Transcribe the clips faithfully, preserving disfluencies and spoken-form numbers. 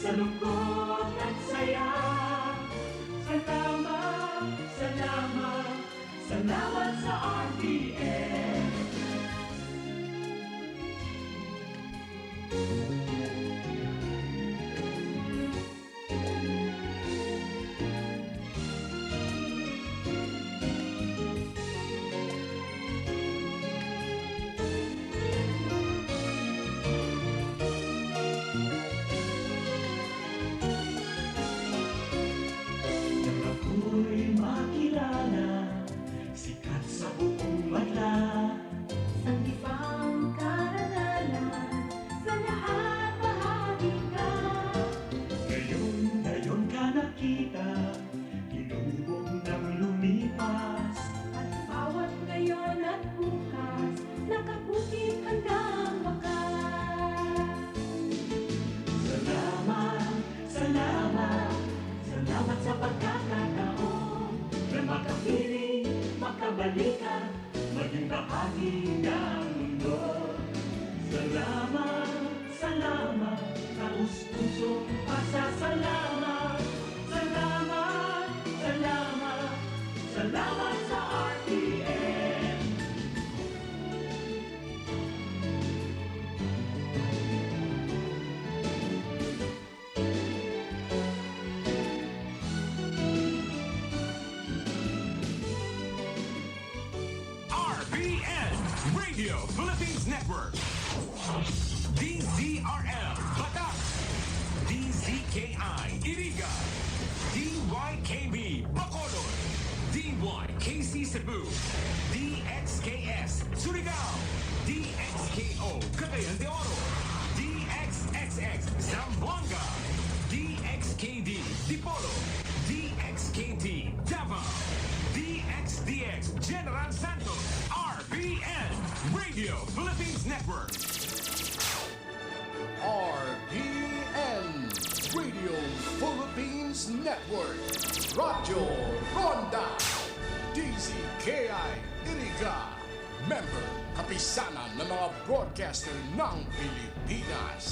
Lungkot at saya. Salamat, salamat, salamat sa R T M. Nang ako'y makilala, sikat sa buong madla. Sangkipang karangalan, sa lahat bahagi ka. Ngayon, ngayon ka nakita, tinubong nang lumipas. At bawat ngayon at bukas, nakakukit hanggang wakas. Salamat, salamat, salamat sa pagkakataon na makapiling, makabalikan, maging bahagi ng mundo. Salamat, salamat, taos-pusong pasasalamat. Salamat, salamat, salamat sa R T M. R B N, Radio Philippines Network. D Z R L, Batac. D Z K I, Iriga. D Y K B, Bacolod. D Y K C Cebu. D X K S, Surigao. D X K O, Cagayan de Oro. D X X X, Zamboanga. D X K D, Dipolog. D X K T, Davao. D X D X, General Santos. R B N, Radio Philippines Network. R B N, Radio Philippines Network. Radyo Ronda, D Z K I, Iriga. Member, Kapisanan ng mga Broadcaster ng Pilipinas.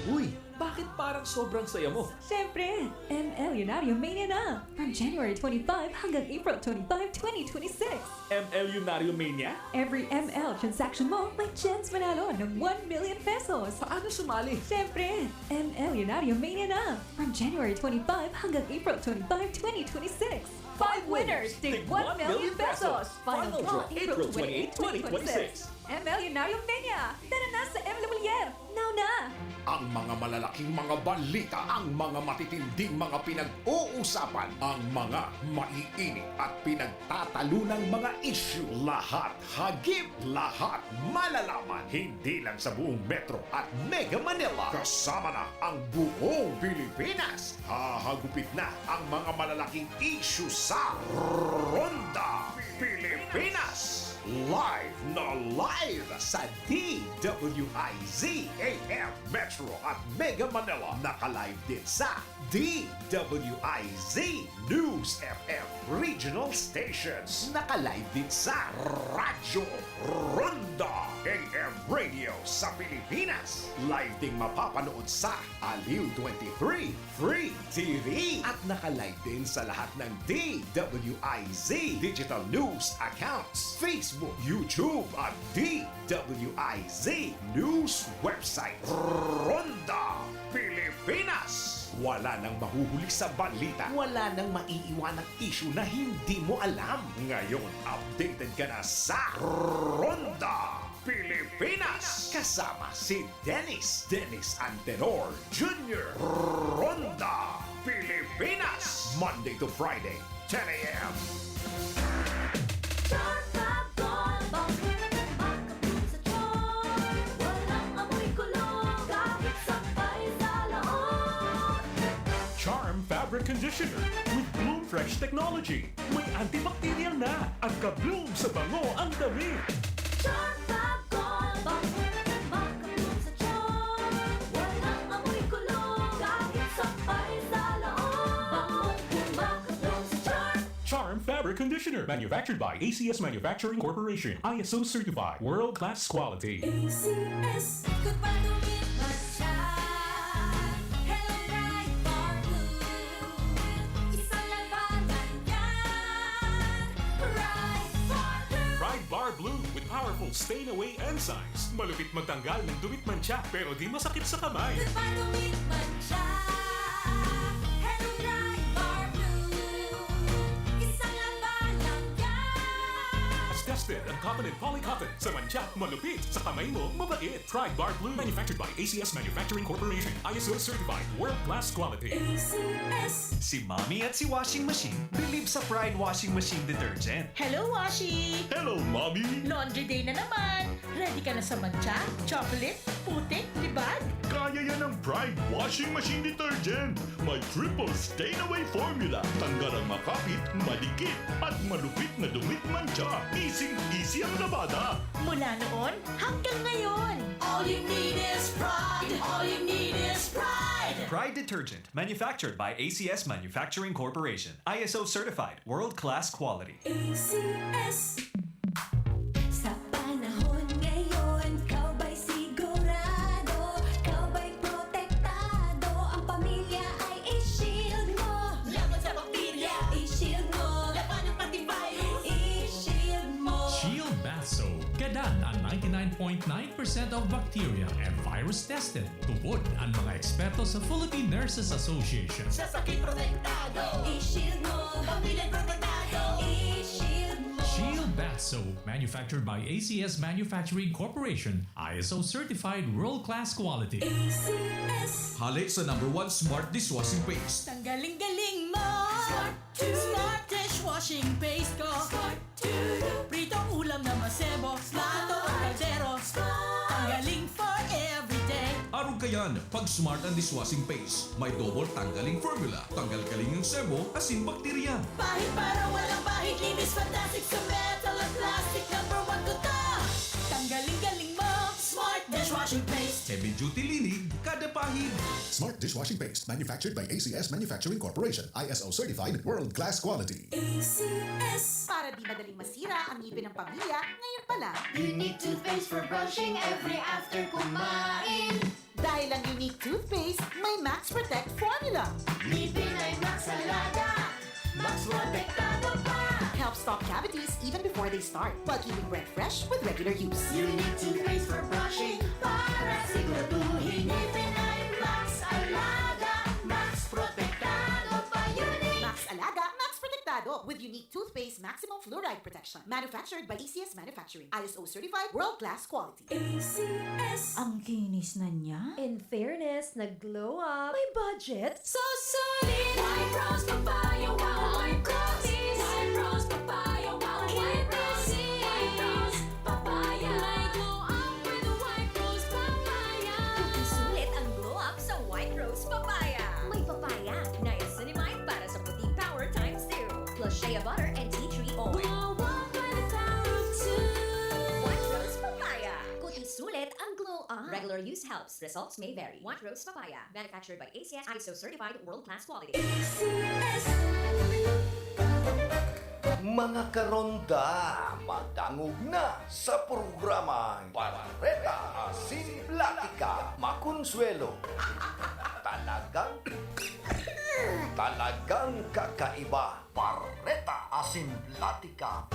Uy, bakit parang sobrang saya mo? Siyempre, M L Yunaryo Mania na! From January twenty-five hanggang April twenty-five, twenty twenty-six. M L Yunaryo Mania? Every M L transaction mo, may chance manalo ng one million pesos. Paano sumali? Siyempre, M L Yunaryo Mania na! From January twenty-five hanggang April twenty-five, twenty twenty-six. Five winners, tig one million pesos. Final draw, April twenty-eight, twenty twenty-six. M L Yunaryo Mania! Tara na sa M L Lumiere! Now na! Ang mga malalaking mga balita, ang mga matitinding mga pinag-uusapan, ang mga maiinit at pinagtatalunang mga isyu, lahat hagip, lahat malalaman, hindi lang sa buong Metro at Mega Manila, kasama na ang buong Pilipinas. Hahagupit na ang mga malalaking isyu sa Ronda Pilipinas. Live na live sa D W I Z A M Metro at Mega Manila. Naka-live din sa D W I Z News F M Regional Stations. Naka-live din sa Radyo Ronda A M Radio sa Pilipinas. Live ding mapapanood sa Aliw twenty-three Free T V. At naka-live din sa lahat ng D W I Z digital news accounts, Facebook, YouTube, at D W I Z news website. Ronda Pilipinas. Wala nang mahuhuli sa balita. Wala nang maiiwanang isyu na hindi mo alam. Ngayon, updated ka na sa Ronda Pilipinas. Kasama si Dennis, Dennis Antenor Junior. Ronda Pilipinas. Monday to Friday, ten A M. Charm Fab Gold Bang, makabloom sa charm. Walang amoy kulog, kahit sampay sa loob. Charm Fabric Conditioner with Bloom Fresh Technology. May antibacterial na at ka-bloom sa bango ang damit. Charm Fab Gold Bang, makabloom sa charm. Walang amoy kulog, kahit sampay sa loob. Bangong kumakabloom sa charm. Charm Fabric Conditioner, manufactured by A C S Manufacturing Corporation, I S O certified, world-class quality. A C S. Kung paano may masya, hello Stain away enzymes. Malupit magtanggal ng dumi at mantsa, pero di masakit sa kamay. Goodbye dumi at mantsa. Hello, Pride Bar Blue. Isang laba lang yan. Tested ang cotton and poly cotton. Sa mantsa, malupit. Sa kamay mo, mabait. Pride Bar Blue. Manufactured by A C S Manufacturing Corporation. I S O certified. World class quality. A C S. Si Mommy at si Washing Machine believe sa Pride Washing Machine Detergent. Hello, Washi! Hello, Mommy! Laundry day na naman! Ready ka na sa mantsa, chocolate, putik, libag? Kaya yan ng Pride Washing Machine Detergent. May triple stain away formula. Tanggal ang makapit, madikit, at malupit na dumi at mantsa. Easy-easy ang labada. Mula noon hanggang ngayon! All you need is Pride. All you need is Pride. Pride Detergent, manufactured by A C S Manufacturing Corporation. I S O certified, world-class quality. A C S. Sa panahon ngayon, ikaw ba'y sigurado? Ikaw ba'y protektado? Ang pamilya ay i-shield mo. Laban sa bakterya, i-shield mo. Laban ng antivirus, i-shield mo. Shield Bath Soap. Gadan ang ninety-nine point nine percent of bacteria and virus tested. Tubod ang mga eksperto sa Philippine Nurses Association. Sa sakit protektado, i-shield mo. Pamilya protektado, i-shield mo. Shield Bath Soap, manufactured by A C S Manufacturing Corporation, I S O certified world-class quality. A C S. Hale sa number one smart dishwashing paste. Tanggaling-galing mo! Smart to. Smart dishwashing paste ko! Smart to. Pritong ulam na masebo, plato o kaldero. Tanggaling for everyday. Arog ka yan, pag smart ang dishwashing paste. May double tanggaling formula. Tanggal galing ang sebo, asin bakterya. Pahid para walang bahid, linis fantastic sa metal at plastic. Number one ko to. Tanggaling-galing mo. Smart dishwashing paste. Heavy duty linig, kada pahid. Smart dishwashing paste, manufactured by A C S Manufacturing Corporation, I S O certified, world-class quality. A C S. Para di madaling masira ang ngipin ng pamilya, ngayon pa lang. Unique toothpaste for brushing every after kumain. Dahil ang Unique Toothpaste may Max Protect Formula. Ngipin ay Max Alaga. Max Protektado pa. Helps stop cavities even before they start, while keeping breath fresh with regular use. Unique toothpaste for brushing para siguraduhin ngipin ay Max Alaga. Max Protektado pa. Unique. Max Alaga, Max Protektado with Unique Toothpaste Maximum Fluoride Protection. Manufactured by A C S Manufacturing. I S O certified, world-class quality. A C S. Ang kinis na niya. In fairness, nag-glow up. May budget. So solid. White Rose Papaya, wow, white rose. White Rose Papaya, wow, white rose. White Rose Papaya. May glow up with White Rose Papaya. Sulit ang glow up sa White Rose Papaya. May papaya, niacinamide para sa puti power times two. Plus shea butter and tea tree oil. Wow, wow, by the power of two. White Rose Papaya. Puti sulit ang glow up. Regular use helps. Results may vary. White Rose Papaya. Manufactured by A C S, I S O certified, world-class quality. A C S. Mga karonda, madangog na sa programang Bareta Asin Platika, Makonsuelo. Talagang, talagang kakaiba. Bareta Asin Platika.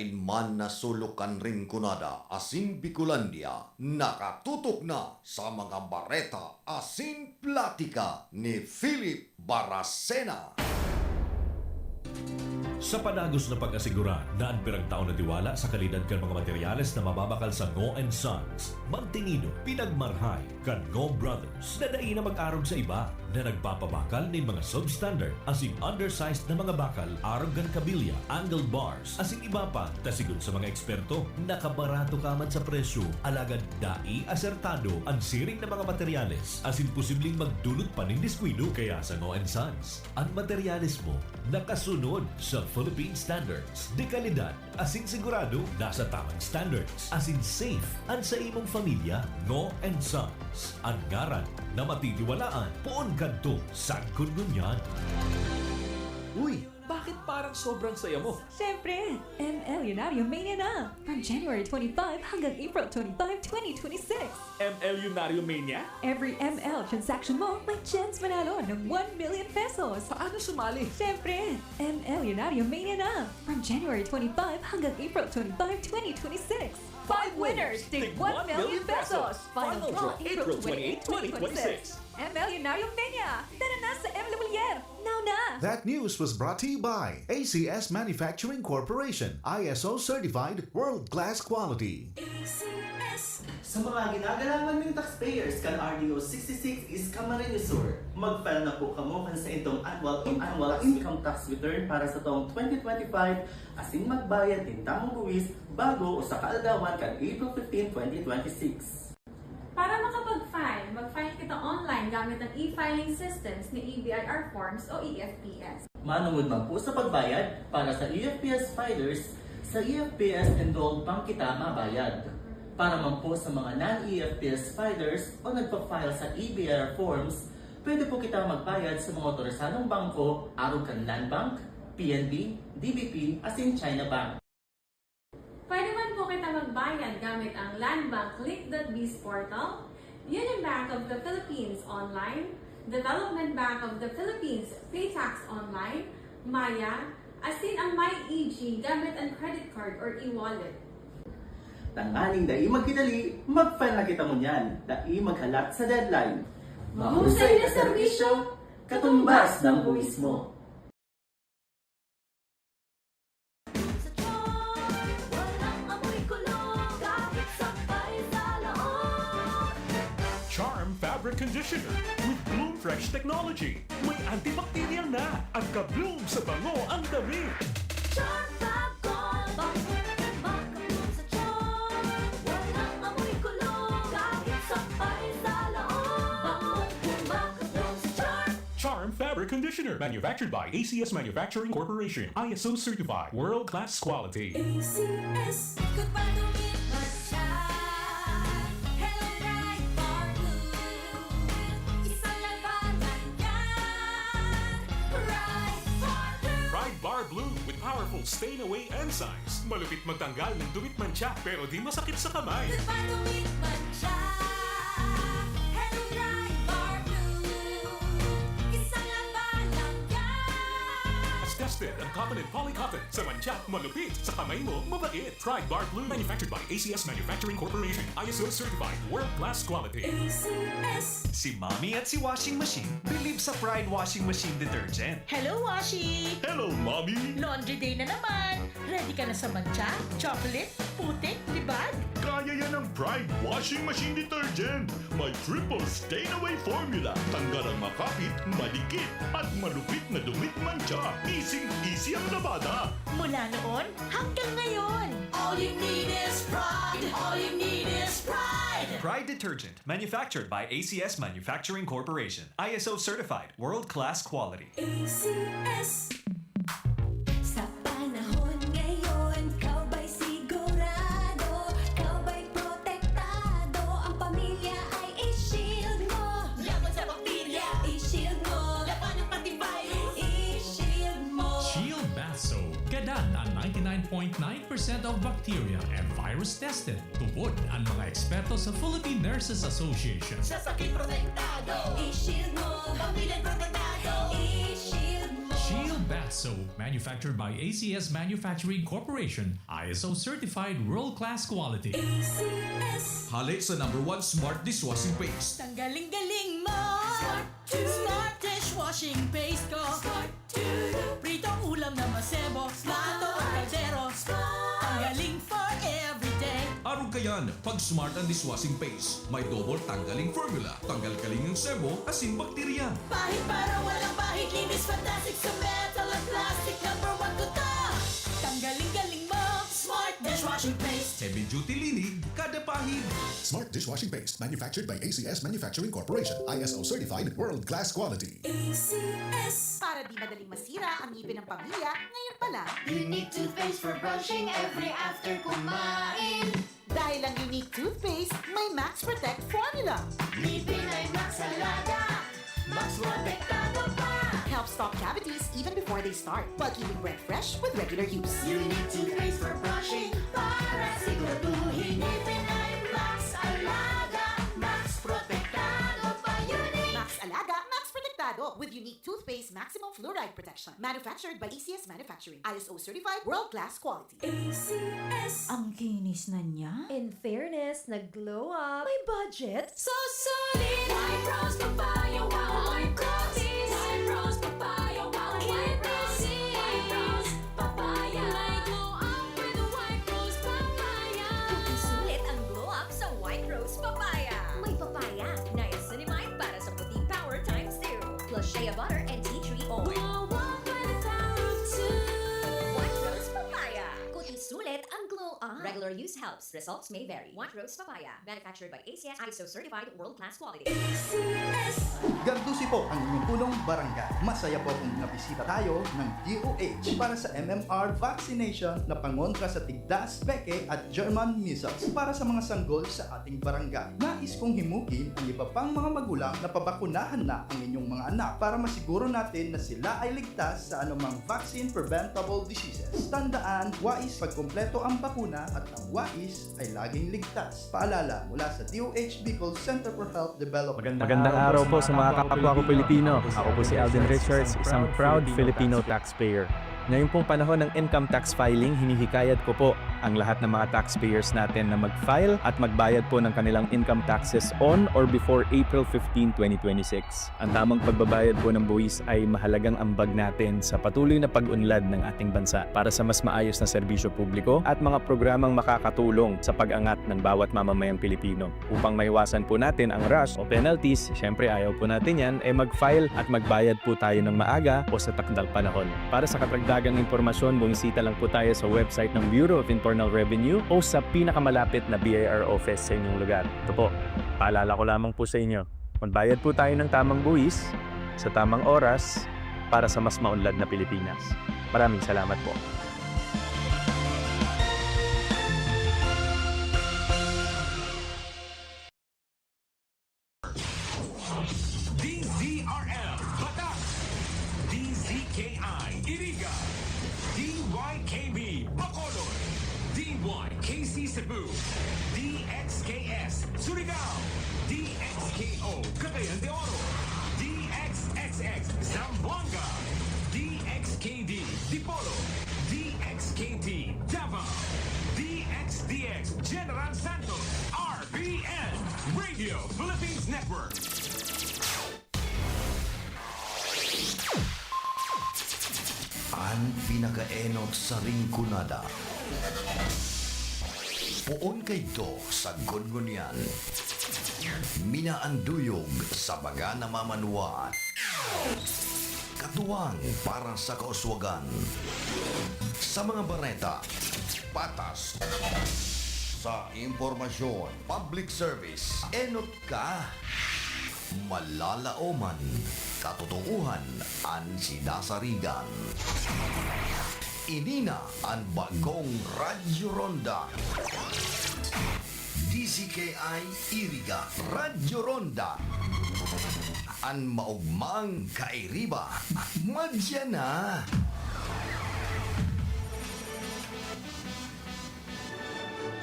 Dahil man na sulok kan Rinconada asin Bicolandia, nakatutok na sa mga bareta asin platika ni Philip Baracena. Sa padagos na pag-asigurar na an piragtao na tiwala sa kalidad kan mga materyales na mababakal sa Ngo and Sons, magtinido, pinagmarhay kan Ngo Brothers na dai na mag-arog sa iba na nagpapabakal nin mga substandard asin undersized na mga bakal arog kan kabilya, angle bars, asin iba pa. Ta sigon sa mga eksperto, nakabarato ka man sa presyo, alagad dai asertado an siring na mga materyales asin posibleng magdulot pa nin diskuido. Kaya sa Ngo and Sons, an materyales mo nakasunod sa Philippine standards de kalidad asin sigurado nasa tamang standards asin safe an sa imong pamilya. Ngo and Sons, an ngaran na matitiwalaan poon kadto sagkod ngunyan. Uy, bakit parang sobrang saya mo? Siyempre, M L Yunaryo Mania na! From January twenty-five hanggang April twenty-five, twenty twenty-six. M L Yunaryo Mania? Every M L transaction mo may chance manalo ng one million pesos. Paano sumali? Siyempre, M L Yunaryo Mania na! From January twenty-five hanggang April twenty-five, twenty twenty-six. Five winners, tig one million pesos. Final draw, April twenty-eight, twenty twenty-six. M L Yunaryo Mania! Tara na sa M L Yunaryo! Now na! That news was brought to you by A C S Manufacturing Corporation, I S O certified, world-class quality. A C S. Sa mga ginagalawan ning taxpayers kan R D O sixty-six East Camarines Sur, mag-file na po kamo kan saindong annual, annual income tax return para sa taong twenty twenty-five asin magbayad nin tamong buwis bago o sa kaaldawan kan April fifteen, twenty twenty-six. Para makapag-file, mag-file kita online gamit ang e-filing systems ni E B I R Forms o E F P S. Manongod man po sa pagbayad para sa E F P S filers, sa E F P S Enrolled Bank kita mabayad. Para man po sa mga non-E F P S filers o nagpa-file sa E B I R Forms, pwede po kita magbayad sa mga otorisadong bangko, arog kan Land Bank, P N B, D B P, asin China Bank. Pwede man po kita magbayad gamit ang Land Bank Link dot biz portal, Union Bank of the Philippines Online, Development Bank of the Philippines Paytax Online, Maya, asin ang MyEG gamit ang credit card or e-wallet. Tanganing dai magkidali, mag-file na kita ngunyan, dai maghalat sa deadline. Mahusay na serbisyo, katumbas ng buwis mo. Sa Charm, walang amoy kulog, kahit sampay sa loob. Charm Fabric Conditioner with Bloom Fresh Technology. May antibacterial na at ka-bloom sa bango ang damit. Charm Fab Gold, bangong kumakabloom sa Charm. Walang amoy kulog, kahit sampay sa loob. Bangong kumakabloom sa Charm. Charm Fabric Conditioner, manufactured by A C S Manufacturing Corporation, I S O certified, world-class quality. A C S. Kung padumi man siya, Hello Pride Bar Blue. Isang labanan yan. Pride Bar Blue. Pride Bar Blue with powerful stain away enzymes. Malupit magtanggal ng dumi at mantsa, pero di masakit sa kamay. Kung padumi man siya, Hello Pride Bar Blue. Isang labanan yan. Tested ang cotton and poly cotton. Sa mantsa, malupit. Sa kamay mo, mabait. Pride Bar Blue. Manufactured by A C S Manufacturing Corporation. I S O certified. World class quality. A C S. Si Mommy at si Washing Machine believe sa Pride Washing Machine Detergent. Hello, Washi! Hello, Mommy! Laundry day na naman! Ready ka na sa mantsa, chocolate, putik, libag? Kaya yan ng Pride Washing Machine Detergent! May triple stain away formula. Tanggal ang makapit, madikit, at malupit na dumi at mantsa. Easy-easy ang labada. Mula noon hanggang ngayon. All you need is Pride. All you need is Pride. Pride Detergent, manufactured by A C S Manufacturing Corporation. I S O certified, world-class quality. A C S. Sa panahon ngayon, ikaw ba'y sigurado? Ikaw ba'y protektado? Ang pamilya ay i-shield mo. Laban sa bakterya, i-shield mo. Labanan pati virus, i-shield mo. Shield Bath Soap. Gadan ang ninety-nine point nine percent of bacteria and virus tested. Tubod ang mga eksperto sa Philippine Nurses Association. Sa sakit protektado. I-shield mo. Pamilya protektado. I-shield mo. Shield Bath So, manufactured by A C S Manufacturing Corporation, I S O certified world-class quality. A C S. Hale sa number one smart dishwashing paste. Tanggaling-galing mo! Smart to. Smart dishwashing paste ko. Smart to. Pritong ulam na masebo, plato o kaldero. Smart. Tanggaling for everyday. Arog kayan, pag Smart ang dishwashing paste. May double tanggaling formula. Tanggal kaling ang sebo, asin bakterya. Pahid para walang pahid, linis fantastic sa metal at plastic. Number one ko to. Tanggaling-galing mo, Smart dishwashing paste. Heavy duty linig, kada pahid. Smart dishwashing paste, manufactured by A C S Manufacturing Corporation, I S O certified, world class quality. A C S. Para di madaling masira ang ngipin ng pamilya, ngayon pa lang. Unique toothpaste for brushing every after kumain. Dahil ang Unique Toothpaste may Max Protect Formula. Ngipin ay Max Alaga, Max Protektado pa. Help stop cavities even before they start, while keeping breath fresh with regular use. Unique toothpaste for brushing para siguraduhin ngipin ay Max Alaga, Max Protektado pa. Unique. Max Alaga, Max Protektado with Unique Toothpaste Maximum Fluoride Protection. Manufactured by A C S Manufacturing. I S O certified, world-class quality. A C S. Ang kinis na niya. In fairness, nag-glow up. May budget? So solid! White Rose Papaya, wow! White Rose! White Rose Papaya, wow! White Rose! White Rose Papaya! May glow up with White Rose Papaya! Sulit ang glow up sa White Rose Papaya! May papaya, niacinamide para sa puting power times two, plus shea butter and tea tree oil. Glow up with power two! White Rose Papaya! Kuti sulit ang glow up! Regular use helps. Results may vary. White Rose Papaya. Manufactured by A C S, I S O certified, world-class quality. A C S. Gardusi po ang inyong punong barangay. Masaya po kung nabisita tayo ng D O H para sa M M R vaccination na pangontra sa tigdas, peke at German measles para sa mga sanggol sa ating barangay. Nais kong himugin ang iba pang mga magulang na pabakunahan na ang inyong mga anak para masiguro natin na sila ay ligtas sa anumang vaccine preventable diseases. Tandaan, wais pagkumpleto ang bakuna at ang wais ay laging ligtas. Paalala mula sa D O H Bicol Center for Health Development. Magandang araw po sa mga kapwa ko Pilipino. Ako po si Alden Richards, isang proud Filipino taxpayer. Ngayong pong panahon ng income tax filing, hinihikayat ko po ang lahat ng mga taxpayers natin na mag-file at magbayad po ng kanilang income taxes on or before April fifteen, twenty twenty-six. Ang tamang pagbabayad po ng buwis ay mahalagang ambag natin sa patuloy na pag-unlad ng ating bansa para sa mas maayos na serbisyo publiko at mga programang makakatulong sa pag-angat ng bawat mamamayang Pilipino. Upang maiwasan po natin ang rush o penalties, syempre ayaw po natin yan, eh mag-file at magbayad po tayo ng maaga o sa takdang panahon. Para sa karagdagang impormasyon, bumisita lang po tayo sa website ng Bureau of Internal Revenue o sa pinakamalapit na B I R office sa inyong lugar. Ito po, paalala ko lamang po sa inyo, magbayad po tayo ng tamang buwis, sa tamang oras, para sa mas maunlad na Pilipinas. Maraming salamat po. D Z R L Batak, D Z K I Iriga, D Y K B Bacolod, D Y K C Cebu, D X K S Surigao, D X K O Cagayan de Oro, D X X X Zamboanga, D X K D Dipolog, D X K T Davao, D X D X General Santos, R B N, Radio Philippines Network. An pinakaenot sa Rinconada. Poon kaidto sa Gunggunian. Minaanduyog sa mga namamanwaan. Katuwang para sa kauswagan. Sa mga bareta, patas. Sa impormasyon, public service, enot ka. Malalaoman, katotoohan an sinasarigan. Ini na an bagong Radyo Ronda. D Z K I Iriga, Radyo Ronda. An maogmang kairiba, madya na.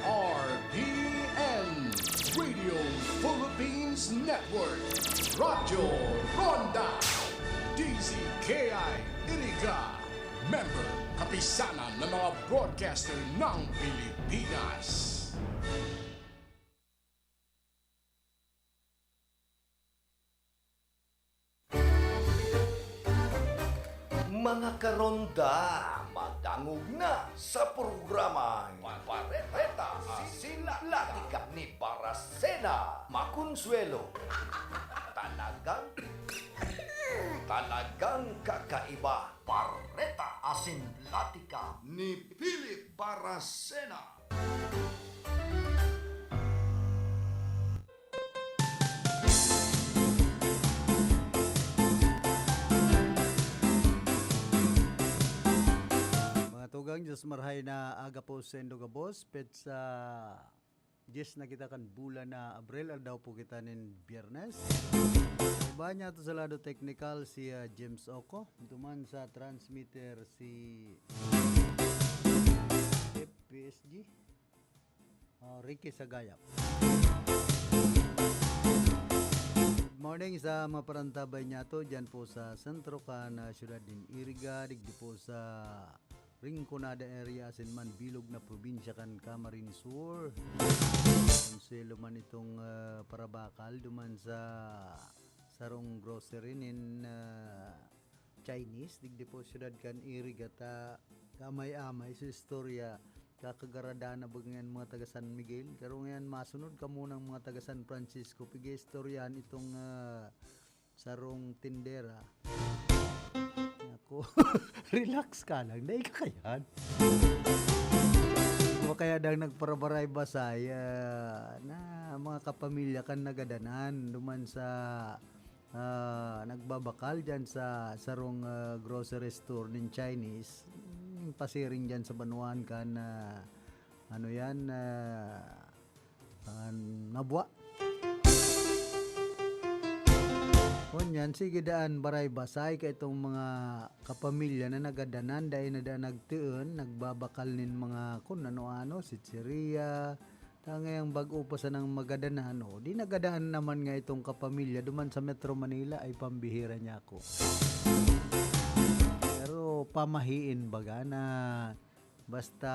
R P N, Radio Philippines Network, Radyo Ronda, D Z K I Iriga, Member, kapisanan ng mga broadcaster ng Pilipinas. Mga karonda, madangog na sa programang Bareta Asin Latika ni Barasena Maconsuelo. Talagang, talagang kakaiba. Bareta Asin Latika ni Philip Barasena. Mga tugang, Diyos marhay na aga po sa indo gabos, petsa diyes na kita kan bulan na Abril, aldaw po kita nin Biyernes. Iba niya to sa lado teknikal si, ah, James Oco, duman sa transmitter si F P S G. Oh, Ricky Sagayap. Good morning sa mga parantabay niya to, dyan po sa sentro kan, ah, siyudad nin Iriga, digdi po sa Rinconada area, asin man bilog na probinsya kan Camarines Sur. Konselo man itong, ah, parabakal duman sa sarong grocery nin, ah, Chinese, digdi po siyudad kan Iriga ta gamay-amay sa istorya. Kakagarada na ba ngayon mga taga San Miguel? Karo ngayon masunod ka munang mga taga San Francisco, pig-iistoryahan itong, ah, sarong tindera. Ako, relax ka lang, dai ka kayan. Wa kaya dang nagparabaray-basay, ah, na mga kapamilya kan nagadanan duman sa, ah, nagbabakal dyan sa sarong, ah, grocery store nin Chinese. Yung pasiring dyan sa banwaan kan, ah, ano yan, ah, ah, nabwa. Ngunyan, sige daan, baray-basay ka itong mga kapamilya na nagadanan, dai na daan nagtion, nagbabakal nin mga kun ano-ano, sitsiriya. Tangay ang bag-o pa sanang magadanan, o, di nagadanan naman nga itong kapamilya duman sa Metro Manila ay pambihira niya ako. Pero pamahiin baga na basta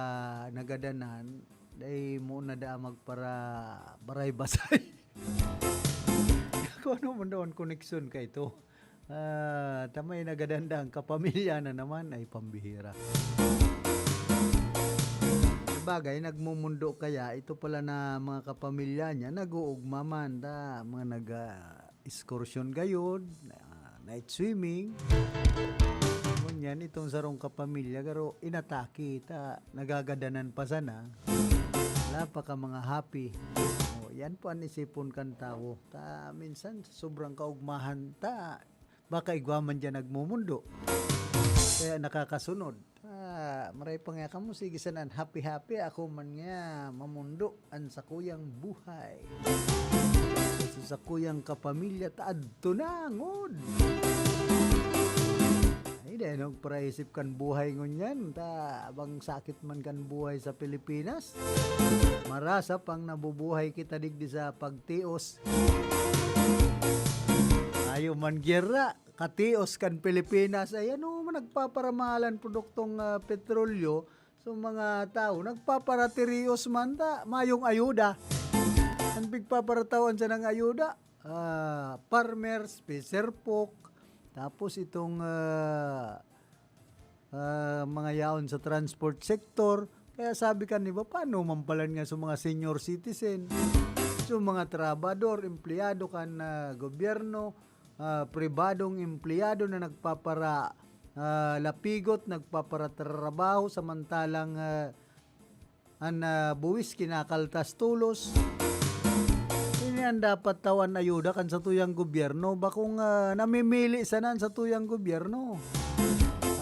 nagadanan, dai mo na daa magpara-baray-basay. Kung ano man daw ang koneksyon ka ito. Ah, tamay nagadan-, ang kapamilya na naman ay pambihira. Sabagay, nagmumundo kaya, ito pala na mga kapamilya niya, nag-uugma man, ta, mga nag, ah, excursion gayod, ah, night swimming. Ngunyan, itong sarong kapamilya, garo inatake, ta, nagagadanan pa sana. Wala pa ka mga happy. O, yan po ang isipon kan tawo. Ta, minsan, sa sobrang kaugmahan, ta, baka igwa man dyan nagmumundo. Kaya nakakasunod. Ah, maray pa nga kamo, sige sana, happy-happy. Ako man nga, mamundo an sakuyang buhay. Sa sakuyang kapamilya, ta adto na, ngod. Ay, dahil nagparaisip kan buhay ngunyan, ta, abang sakit man kan buhay sa Pilipinas. Marasa pang nabubuhay kita digdi sa pagtios. Ayaw man giyera, katios kan Pilipinas. Ay, ano man nagpaparamahalan produktong, ah, petrolyo, so, mga tao, nagpaparatirios man ta, mayong ayuda. Ang pigpaparataw an sanang ayuda, ah, farmers, fisher folk, tapos itong, ah, ah, mga yaon sa transport sector. Kaya sabi kan iba, "Paano man palan nga sa mga senior citizen, sa mga trabador, empleyado kan, ah, gobyerno, ah, pribadong empleyado na nagpapara-, ah, lapigot, nagpaparatrabaho, samantalang, ah, an, ah, buwis kinakaltas tolos?" Ini an dapat tawan ayuda kan satuyang gobyerno, bakong, ah, namimili sana an satuyang gobyerno.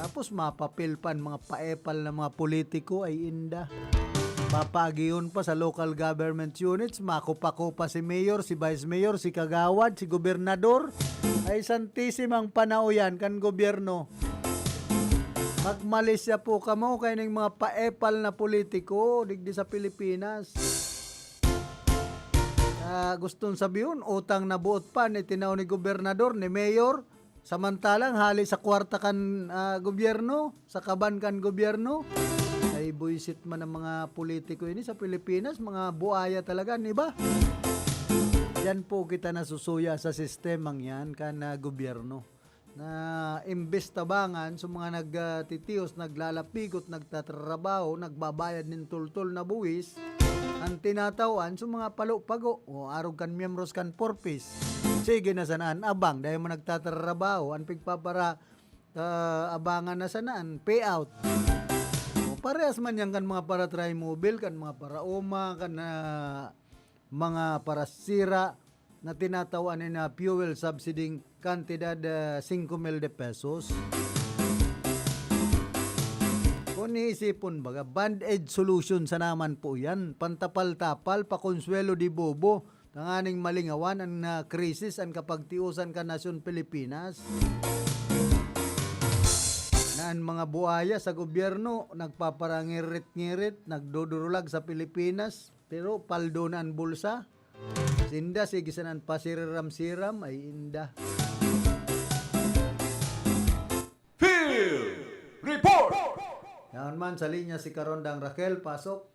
Tapos mapapil pa an mga paepal na mga politiko, ay inda. Papaagihon pa sa local government units, makopa-kopa si mayor, si vice mayor, si kagawad, si gobernador. Ay santisimang panao yan kan gobyerno. Magmalisya po kamo kaining mga paepal na politiko digdi sa Pilipinas. Ah, gustong sabihon, utang na buot pa ni tinaw ni gobernador, ni mayor, Samantalang hali sa kwarta kan, ah, gobyerno, sa kaban kan gobyerno, ay buwisit man ang mga politiko ini sa Pilipinas, mga buaya talaga, di ba? Diyan po kita nasusuya sa sistemang yan kan, ah, gobyerno, na imbes tabangan sa mga nag, ah, titios, naglalapigot, nagtatrabaho, nagbabayad nin tultol na buwis, ang tinatawan sa mga palo-pago o arog kan miyembros kan Four Ps. Sige na sana an abang, dahil mo nagtatrabaho, an pigpapara-, ah, abangan na sana an payout. O, parehas man yan kan mga para-trimobile, kan mga para-uma, kan, ah, mga parasira na tinatawan ni na fuel subsidy kantidad, ah, singko mil de pesos. Kung iisipon baga, band-aid solution sa naman po yan. Pantapal-tapal, pakonsuelo de bobo, tanganing malingawan an, ah, krisis an kapagtiosan kan nasyon Pilipinas. Na an mga buaya sa gobyerno nagpaparangirit-ngirit, nagdudurulag sa Pilipinas, pero paldo na an bulsa. Sinda, sige sana an pasiram-siram, ay inda. Field Report! Yaon man, sa linya si Karondang Raquel, pasok.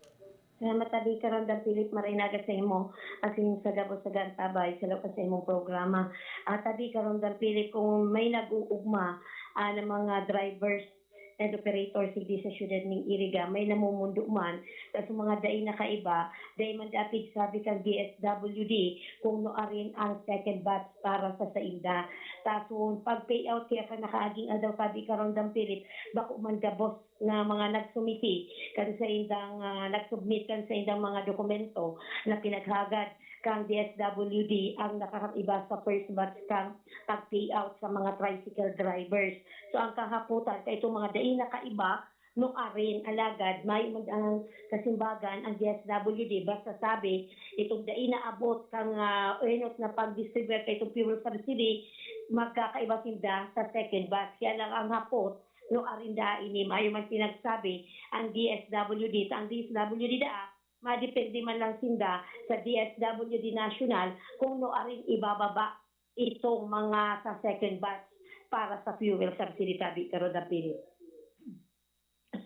Salamat, tabi Karondang Philip, maray na aga sa imo, asin sa gabos na gantaba, sa laog sa imong programa. Ah, tabi Karondang Philip, kung may nag-uugma, ah, ng mga drivers and operators digdi sa siyudad ning Iriga, may namumundo man, ta sa mga dai na kaiba, dai man dapit sabi kan D S W D kung nuarin ang second batch para sa sainda. Ta so, pag-payout kaya kan nakaaging aldaw, tabi Karondang Philip, bako man gabos na mga nagsumiti kan saindang, ah, nag-submit kan saindang mga dokumento na pinaghagad kang D S W D ang nakakaiba sa first batch kang pag-payout sa mga tricycle drivers. So, ang kahapotan, kay itong mga dai na kaiba, nuarin, alagad, may mag-, ang kasimbagan, ang D S W D, basta sabi, itong dai na abot kang, ah, enot na pag-distribute kay itong fuel subsidy, magkakaiba sinda sa second batch. Kaya lang ang hapot, nuarin da ini, mayo man pinagsabi, ang D S W D, ta ang D S W D da, madepende man lang sinda sa D S W D National kung nuarin ibababa itong mga sa second batch para sa fuel subsidy, tabi, Karondang Philip.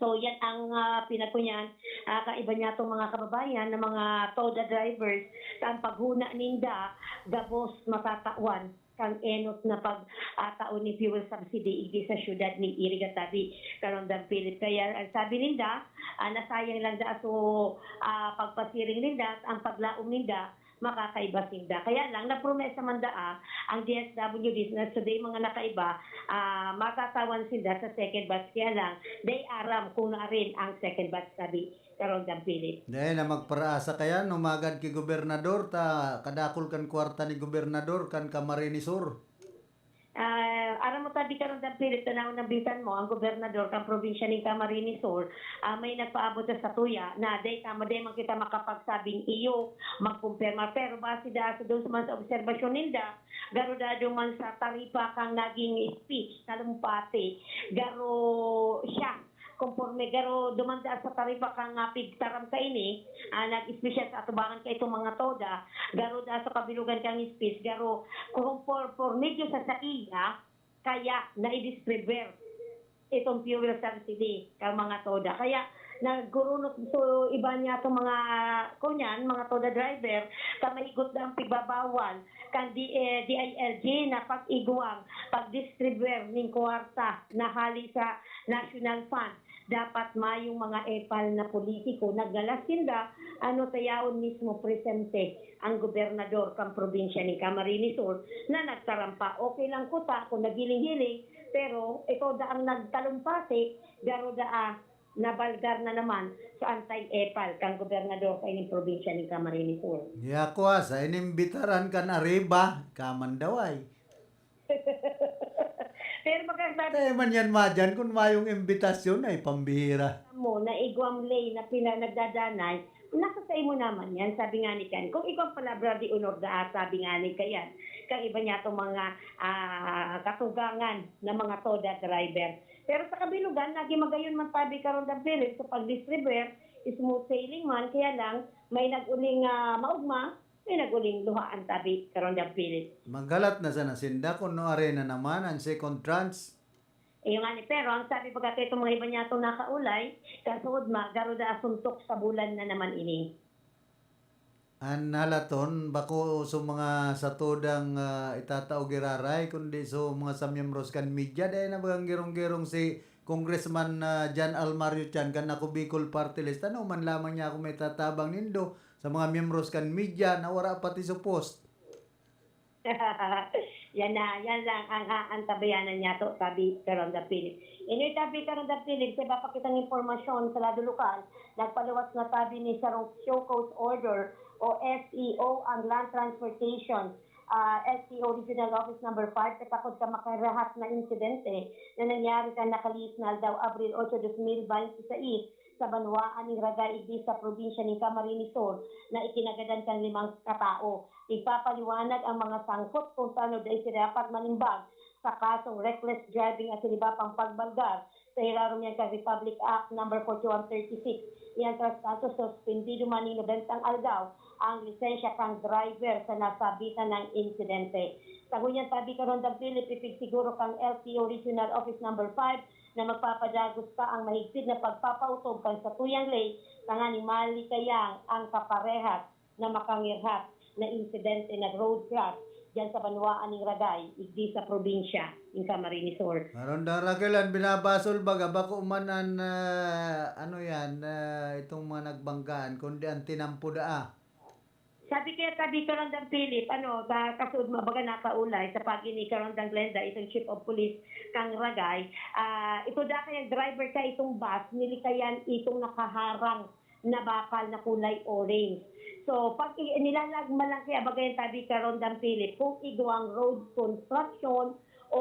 So, yan ang, ah, pinagkunyan, ah, kaiba niya itong mga kababayan na mga TODA drivers, sa ang paghuna ninda, gabos matatawan kan enot na pag, ah, tao ni fuel subsidy igdi sa siyudad ni Iriga, tabi, Karondang Philip. Kaya ang sabi ninda, ah, nasayang lang da so, ah, pagpasiring ninda, ang paglaom ninda, makakaiba sinda. Kaya lang, napromesa man daa ang D S W D na sa day mga nakaiba, ah, matatawan sinda sa second batch. Kaya lang, day aram kung naarin ang second batch, tabi, Karondang Philip. Dahil na magparaasa kaya, numagad ki gobernador, ta kadakul kan kwarta ni gobernador, kan Camarines Sur. Ah, aram mo, tabi Karondang Philip, tanawon na bisan mo, ang gobernador kan probinsya ning Camarines Sur, ah, may nagpaabot sa satuya na dai ta, dai man kita makapagsabing iyo, magkumpirma. Pero base da sa dos man sa obserbasyon ninda, garo da duman sa taripa kang naging speech, talumpati, garo siya, konporme garo duman da sa taripa kang, ah, pigtaram kaini, ah, nag-espesyal sa atubangan kaitong mga TODA, garo da sa kabilugan kang speech, garo konporme sa saiya, kaya nai-distribute itong fuel subsidy kang mga TODA. Kaya nagkurunot so iba niya itong mga, kunyan, mga TODA driver, ta mahigot da ang pigbabawal kan D-, eh, D I L G na pag-igwang, pag-distribute ning kwarta na hali sa National Fund. Dapat mayong mga epal na politiko, naglalas sinda, ano, tayawon mismo presente ang gobernador kan probinsya ni Camarines Sur na nagtarampa. Okay lang kuta kung nagiling-giling, pero ito da ang nagtalumpati, garo da, ah, nabalgar na naman sa anti-epal kang gobernador sa ining probinsya ni Camarines Sur. Yakwa, sa inimbitaran kan Arriba, kaman daw ay. Pero magkakasabi Tayo man yan, madyan, kung mayong imbitasyon ay pambihira. Mo, na igwang lay na pina-, nagdadanay, nasa sa imo naman yan, sabi nga ni Ken. Kung ikaw ang palabra de honor da, sabi nga ni Kayan, kang iba niya itong mga, ah, katugangan na mga TODA driver. Pero sa kabilugan, naging magayon man tabi karon, Dan Philip, sa pag-distribute, smooth sailing man, kaya lang, may nag-uling, ah, maugma, May nag-uling luhaan tabi, Karondang Philip. Maghalat na sana sinda kun nuarin na naman an second tranche. Iyo ngani, pero ang sabi baga kaitong mga iba niyatong nakaulay, kasuodma, garo daa suntok sa bulan na naman ini. An halaton, bako sa mga sa todang, ah, itatao giraray, kundi sa mga sa miyembros kan media. Dai na bagang girong-girong si Congressman, ah, John Almario Chan kan Ako Bicol Party List. Ano man lamang niya ako may tatabang nindo sa mga miyembros kan media na wara pati sa post. Yan na, yan lang ang aantabayanan niyato, tabi, Karondang Philip. Ini tabi, Karondang Philip, sa iba pa kitang impormasyon sa lado lokal, nagpaluwas na tabi ni sarong show cause order o S E O ang Land Transportation, ah, S E O Regional Office Number five, katakod ka makarahat na insidente na nangyari kan nakalihis na aldaw, Abril ocho, dos mil baynte sais, sa banwaan nin Ragay, igdi sa probinsya nin Camarines Sur, na ikinagadan kan limang katao. Igpapaliwanag ang mga sangkot kung tano dai sila dapat manimbag sa kasong reckless driving asin iba pang pagbalgar sa irarom niyan kan Republic Act Number forty-one thirty-six. Iyan trascaso, suspendido man nin nobentang aldaw ang lisensya kan driver sa nasabitan na insidente. Sa ngunyan tabi, Karondang Philip, ipigsiguro kan L T O Regional Office Number five na magpapadagos pa ang mahigpit na pagpapautob kan satuyang ley tanganing malikayan ang kaparehas na makangirhat na insidente nag-road crash diyan sa banwaan nin Ragay, igdi sa probinsya nin Camarines Sur. Karondang Raquel, an binabasol baga, bako man an, ah, ano yan, ah, itong mga nagbanggaan, kundi an tinampo daa. Sabi kaya tabi, Karondang Philip, ano, sa kasuodma baga nakaulay sa pagi ni Karondang Glenda, itong Chief of Police kang Ragay, ah, ito da kayang driver ka itong bus, nilikayan itong nakaharang na bakal na kulay orange. So, pag i-, nilalagma lang kaya baga yan tabi, Karondang Philip, kung igwang road construction o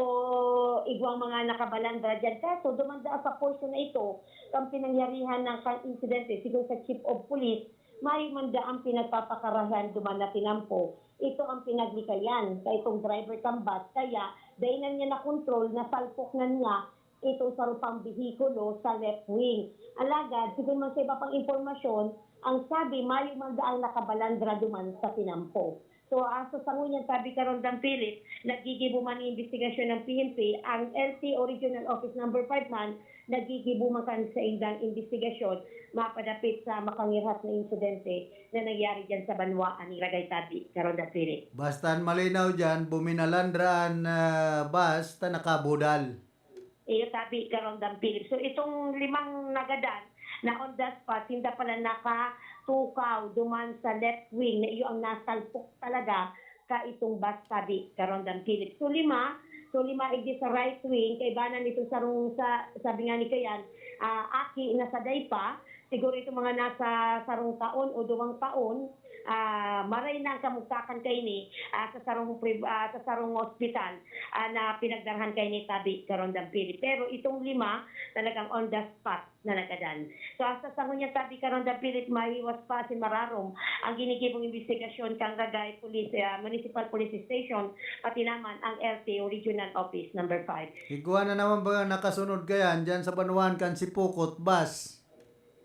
igwang mga nakabalandra dyan. Kaso, duman daa sa portion na ito, kan pinangyarihan ng kan insidente, sigon sa Chief of Police, mayo man daa ang pinagpapakarahan duman na tinampo. Ito ang pinaglikayan sa itong driver kan bus, kaya dai na niya nakontrol, nasalpok na niya itong sarong pang behikulo sa left wing. Alagad, sigon man sa iba pang impormasyon, ang sabi, mayo man daang nakabalandra duman sa tinampo. So, ah, sa sangunyan tabi, Karondang Philip, naggigibo man nin imbestigasyon ng P N P, ang L T O Regional Office Number five man, naggigibo man kan saindang imbestigasyon mapadapit sa makangirhat na insidente na nangyari diyan sa banwaan ni Ragay tabi, Karondang Philip. Basta an malinaw diyan, buminalandra an, ah, bus ta nakabudal. Iyo tabi, Karondang Philip. So, itong limang nagadan na on the spot, sinda pala nakatukaw duman sa left wing na iyo ang nasalpok talaga ka itong bus tabi, Karondang Philip. So, lima, so, lima igdi sa right wing, kaibanan nito sarong sa, sabi nga ni Kayan, ah, aki na sa daypa, siguro itong mga nasa sarong taon o duwang taon, ah, maray na ang kamugtakan kaini, ah, sa sarong pri-, ah, sa sarong ospital, ah, na pinagdarhan kaini tabi, Karondang Philip. Pero itong lima, talagang on the spot na nagadan. So, hasta sa ngunyan tabi, Karondang Philip, mahiwas pa asin mararom ang ginigibong imbestigasyon kan Ragay Police, ah, Municipal Police Station, pati naman ang L T O Regional Office Number five. Igwa na naman ba nakasunod kayan dyan sa banwaan kan Sipokot, Bas?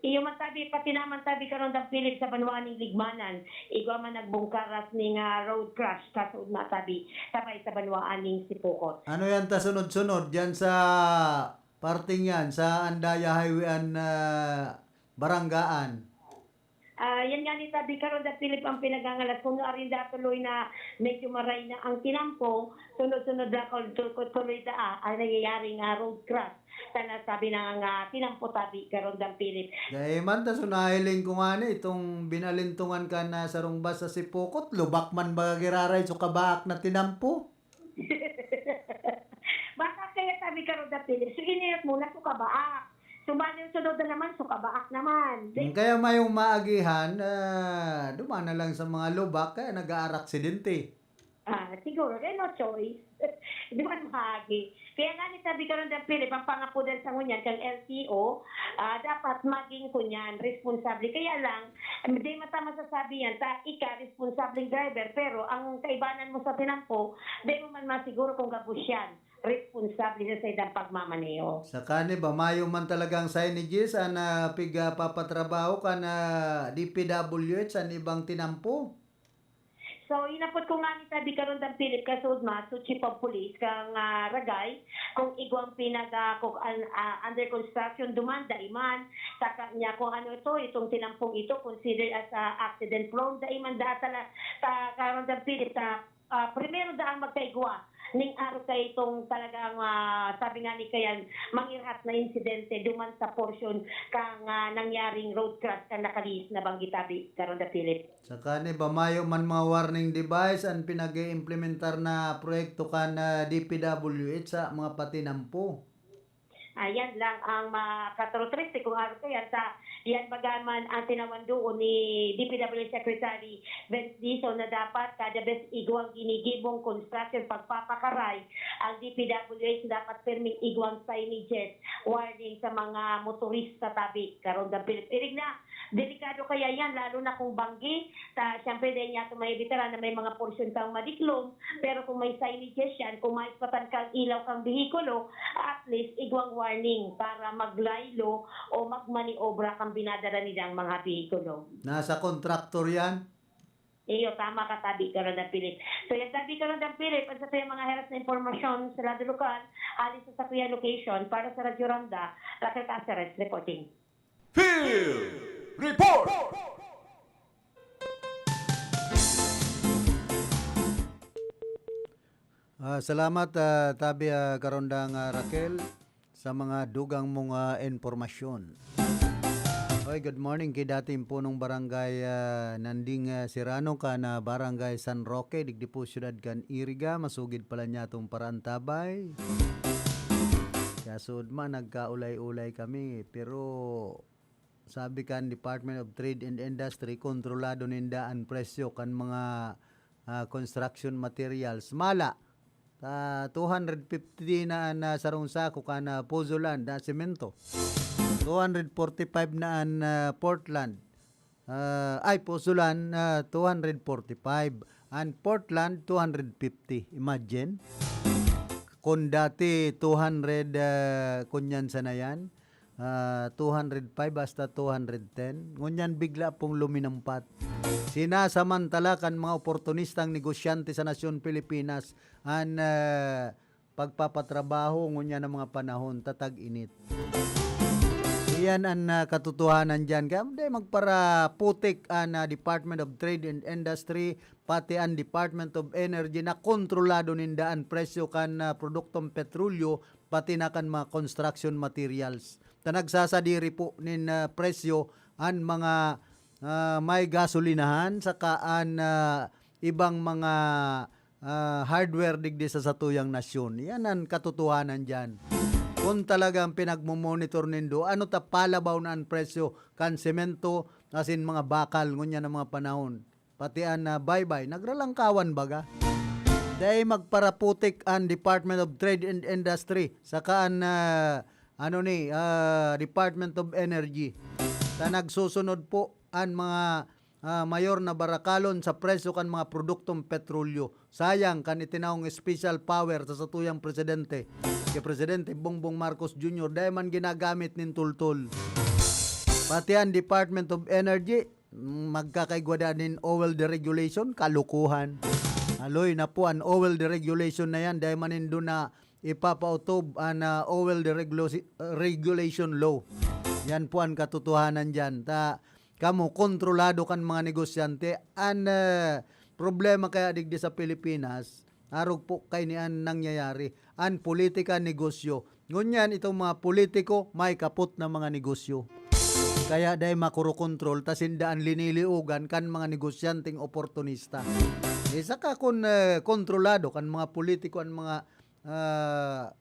Iyo man tabi, pati naman tabi, Karondang Philip, sa banwaan ning Ligmanan. Igwa man nagbungkaras ning, ah, road crash, kasuodma tabi, sabay sa banwaan ning Sipokot. Ano yan ta sunod-sunod dyan sa parting yan, sa Andaya Highway an, ah, Barangaan? Ah, yan nga ni tabi, Karondang Philip, ang pinagangalas. Kung arinda tuloy na medyo maray na ang tinampo, sunod-sunod na kung tu-, kung tuloy daa ang nangyayari nga road crash. Sana sabi na nga tinampo tabi, Karondang Philip. Dai man ta, so nahiling ko nga ni, itong binalintungan ka na sarong bus sa Sipokot, lubak man baga giraray, so kabaak na tinampo. Baka kaya sabi, Karondang Philip, so iniyot mo na, so kabaak. So, bali, sunod na naman, so kabaak naman. Di- Kaya mayong maagihan, ah, duman na lang sa mga lubak, kaya nag-aaraksidente. Ah, siguro, kaya no choice. Di man maagi. Kaya nga ni sabi, Karondang Philip, ang pangapodan sa ngunyan kang L T O, ah, dapat maging kunyan, responsable. Kaya lang, di man ta masasabi yan, ta ika, responsableng driver, pero ang kaibanan mo sa tinampo, di mo man masiguro kung gabos yan, responsable sa saindang pagmamaneho. Saka ni ba, mayo man talagang signages an, ah, pig-, ah, papatrabaho kan, ah, D P W H an ibang tinampo? So, inapod ko nga ni tabi karon dan Philip Kasudma, Chief of Police kang ah, Ragay, kung igwang pinag ah, kung an- ah, under construction duman daiman, saka niya kung ano ito, itong tinampong ito, considered as ah, accident prone, daiman da tala, ta karon dan Philip, ta ah, primero daang magkaigwa ning aro kay itong talagang ah, sabi nga ni kayan mangirhat na insidente duman sa portion kang ah, nangyaring road crash kan nakalihis na banggi tabi karon da Philip. Saka ni ba mayo man mga warning device an pinag-iimplementar na proyekto kan ah, D P W H sa mga patinampo? Ayan lang ang makaturutriste kung ano to yan sa yan bagaman ang tinawan doon ni D P W Secretary Vince Dizon na dapat kada bes igwang ginigibong construction pagpapakaray ang D P W H dapat pirming igwang signages warning sa mga motorista tabi karon da Philip. Irig na Delikado kaya yan, lalo na kung banggi. Ta, siyempre, dahil niya itong may veteran na may mga porsyon kang madiklom, pero kung may signages yan, kung may patangkang ilaw kang behikulo, at least, igwang warning para maglaylo o magmaniobra kang binadala nilang mga behikulo. Nasa kontraktor yan? Iyo, tama ka, tabi ka rin ang pilit. So, yung tabi ka rin ang pilit, ang sa mga heras na impormasyon sa lado lokal, alis sa Sakuya location para sa Radyo Ronda, Raquel Caceres reporting. Field Report! Ah, salamat, ah, tabi, ah, karondang, ah, Raquel, sa mga dugang mong, ah, impormasyon. Oy, good morning kay dating punong barangay, ah, Nanding, ah, Serrano kan, ah, Barangay San Roque, digdi po siyudad kan Iriga. Masugid pala niya atong paraantabay. Kaya suod man, nagkaulay-ulay kami, pero sabi kan Department of Trade and Industry, kontrolado ninda an presyo kan mga, ah, construction materials. Mala, ta two hundred fifty na an, ah, sarong sako kan, ah, Pozoland na semento. Two hundred forty-five na an, ah, Portland. Ah, ay, Pozoland, ah, two hundred forty-five. An Portland, two hundred fifty. Imagine. Kung dati, two hundred, ah, kunyan sana yan, ah, two hundred five hasta two hundred ten. Ngunyan bigla pong luminampat. Sinasamantala kan mga oportunistang negosyante sa nasyon Pilipinas an, ah, pagpapatrabaho ngunyan ng mga panahon, tatag-init. Iyan an, ah, katotohanan diyan. Kaya dai magparaputik an, ah, Department of Trade and Industry, pati an Department of Energy na kontrolado ninda an presyo kan, ah, produktong petrolyo, pati na kan mga construction materials. Ta nagsasadiri po nin, ah, presyo an mga, ah, may gasolinahan saka an, ah, ibang mga, ah, hardware digdi sa satuyang nasyon. Yan an katotohanan diyan. Kung talagang pinagmo-monitor nindo, ano ta palabaw na an presyo kan semento asin mga bakal ngunyan na mga panahon. Pati an, ah, baybay, nagralangkawan baga. Dai magparaputik an Department of Trade and Industry saka an, ah, ano ni, ah, Department of Energy. Ta nagsusunod po an mga, ah, mayor na barakalon sa presyo kan mga produktong petrolyo. Sayang kan itinawong special power sa satuyang presidente, kay Presidente Bongbong Marcos Junior, dai man ginagamit nin tultol. Pati an Department of Energy, mm, magkakaigwa daa nin oil deregulation, kalukuhan. Aloy na po an oil deregulation na yan, dai man nindo na ipapautob an, ah, oil deregulation law. Yan po an katotohanan diyan. Ta, kamo, kontrolado kan mga negosyante. An, ah, problema kaya digdi sa Pilipinas, arog po kaini an nangyayari. An politika, negosyo. Ngunyan, itong mga politiko, may kapot na mga negosyo. Kaya dai makurokontrol, ta sinda an liniliogan kan mga negosyanteng oportunista. Eh, saka kun, eh, kontrolado kan mga politiko an mga, ah,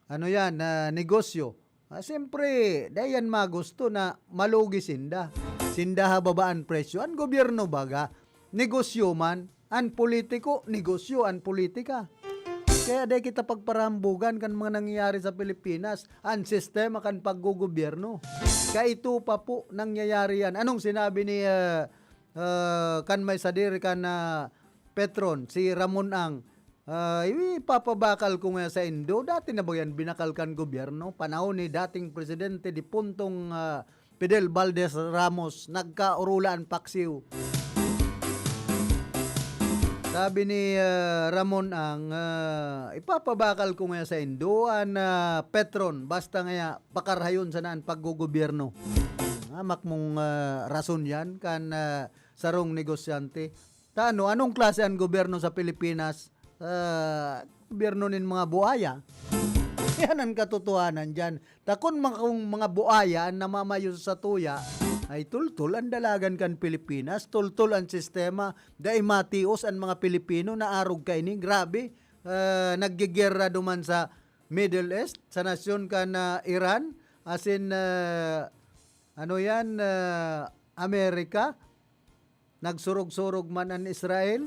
ano yan, ah, negosyo, ah, siyempre, dai yan magusto na malugi sinda. Sinda ha baba an presyo. An gobyerno baga, negosyo man. An politiko, negosyo an politika. Kaya dai kita pagparambugan kan mga nangyayari sa Pilipinas, an sistema kan paggogobyerno. Kaito pa po nangyayari yan. Anong sinabi ni, ah, ah, kan may sadiri kan, ah, Petron, si Ramon Ang, ah, ipapabakal ko nga saindo, dati na ba yan binakal kan gobyerno? Panahon ni dating presidente dipuntong, ah, Fidel Valdez Ramos, nagkaorula an paksiw. Sabi ni, ah, Ramon ang, ah, "Ipapabakal ko ngaya saindo an, ah, Petron, basta ngaya pakarhayon sana an paggogobyerno." Hamak mong, ah, rason yan kan, ah, sarong negosyante. Ta ano, anong klase an gobyerno sa Pilipinas? Ah, gobyerno nin mga buaya. Yan ang katotohanan dyan. Ta kun mga, kung mga buaya an namamayo sa satuya, ay tultol an dalagan kan Pilipinas, tultol an sistema, dai matios an mga Pilipino na arog kaini. Grabe, ah, naggegera duman sa Middle East, sa nasyon kan, ah, Iran, asin, ah, ano yan, ah, Amerika, nagsurog-surog man an Israel.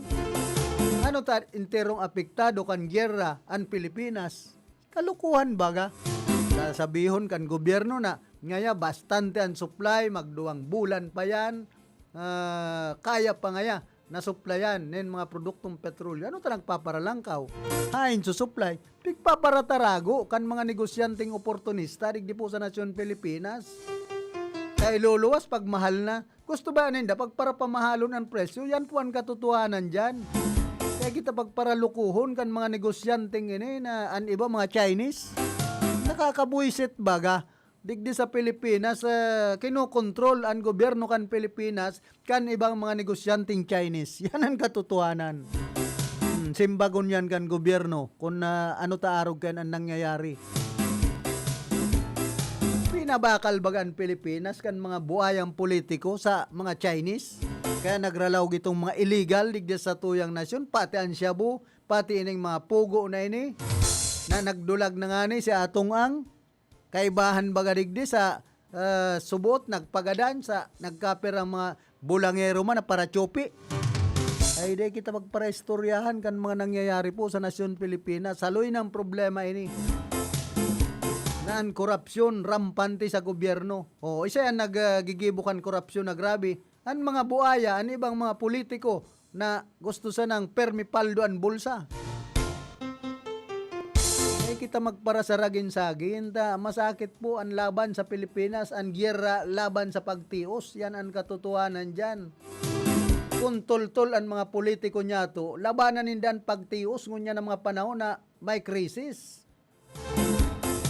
Ano ta, enterong apektado kan gyera an Pilipinas? Kalokohan baga. Sasabihon kan gobyerno na, ngaya bastante an supply, magduwang bulan pa yan, ah, kaya pa ngaya nasuplayan nin mga produktong petrolyo. Ano ta nagpaparalangkaw? Hain susuplay? Pigpaparatarago kan mga negosyanteng oportunista digdi po sa nasyon Pilipinas. Kaya iluluwas pag mahal na. Gusto ba ninda pagparapamahalon an presyo? Yan po an katotohanan diyan. Kaya kita pagparalukuhon kan mga negosyanteng ini na an iba mga Chinese. Nakakabuisit baga. Digdi sa Pilipinas, ah, kinokontrol an gobyerno kan Pilipinas kan ibang mga negosyanteng Chinese. Yan an katotohanan. Hmm, simbagon yan kan gobyerno kun, ah, ano ta arog kan an nangyayari. Pinabakal baga an Pilipinas kan mga buayang politiko sa mga Chinese? Kaya nagralaw gitong mga illegal digdi sa tuyang nasyon, pati an shabu, pati ining mga pugo na ini, na nagdulag na ngani si Atong Ang. Kaibahan baga digdi sa, ah, subot, nagpagadan sa, nagkapirang mga bulangero man na parachupi. Ay, di kita magparaistoryahan kan mga nangyayari po sa nasyon Pilipinas. Haloy ng problema ini. Na an korupsyon rampante sa gobyerno. O, isa yan naggigibo kan korupsyon na grabe. An mga buaya, an ibang mga politiko na gusto sanang permi paldo an bulsa. Ay, kita magparasaragin-sagin, ta masakit po an laban sa Pilipinas, an giyera laban sa pagtios. Yan an katotohanan diyan. Kun toltol an mga politiko niyato, labanan ninda an pagtios ngunyan na mga panahon na may krisis.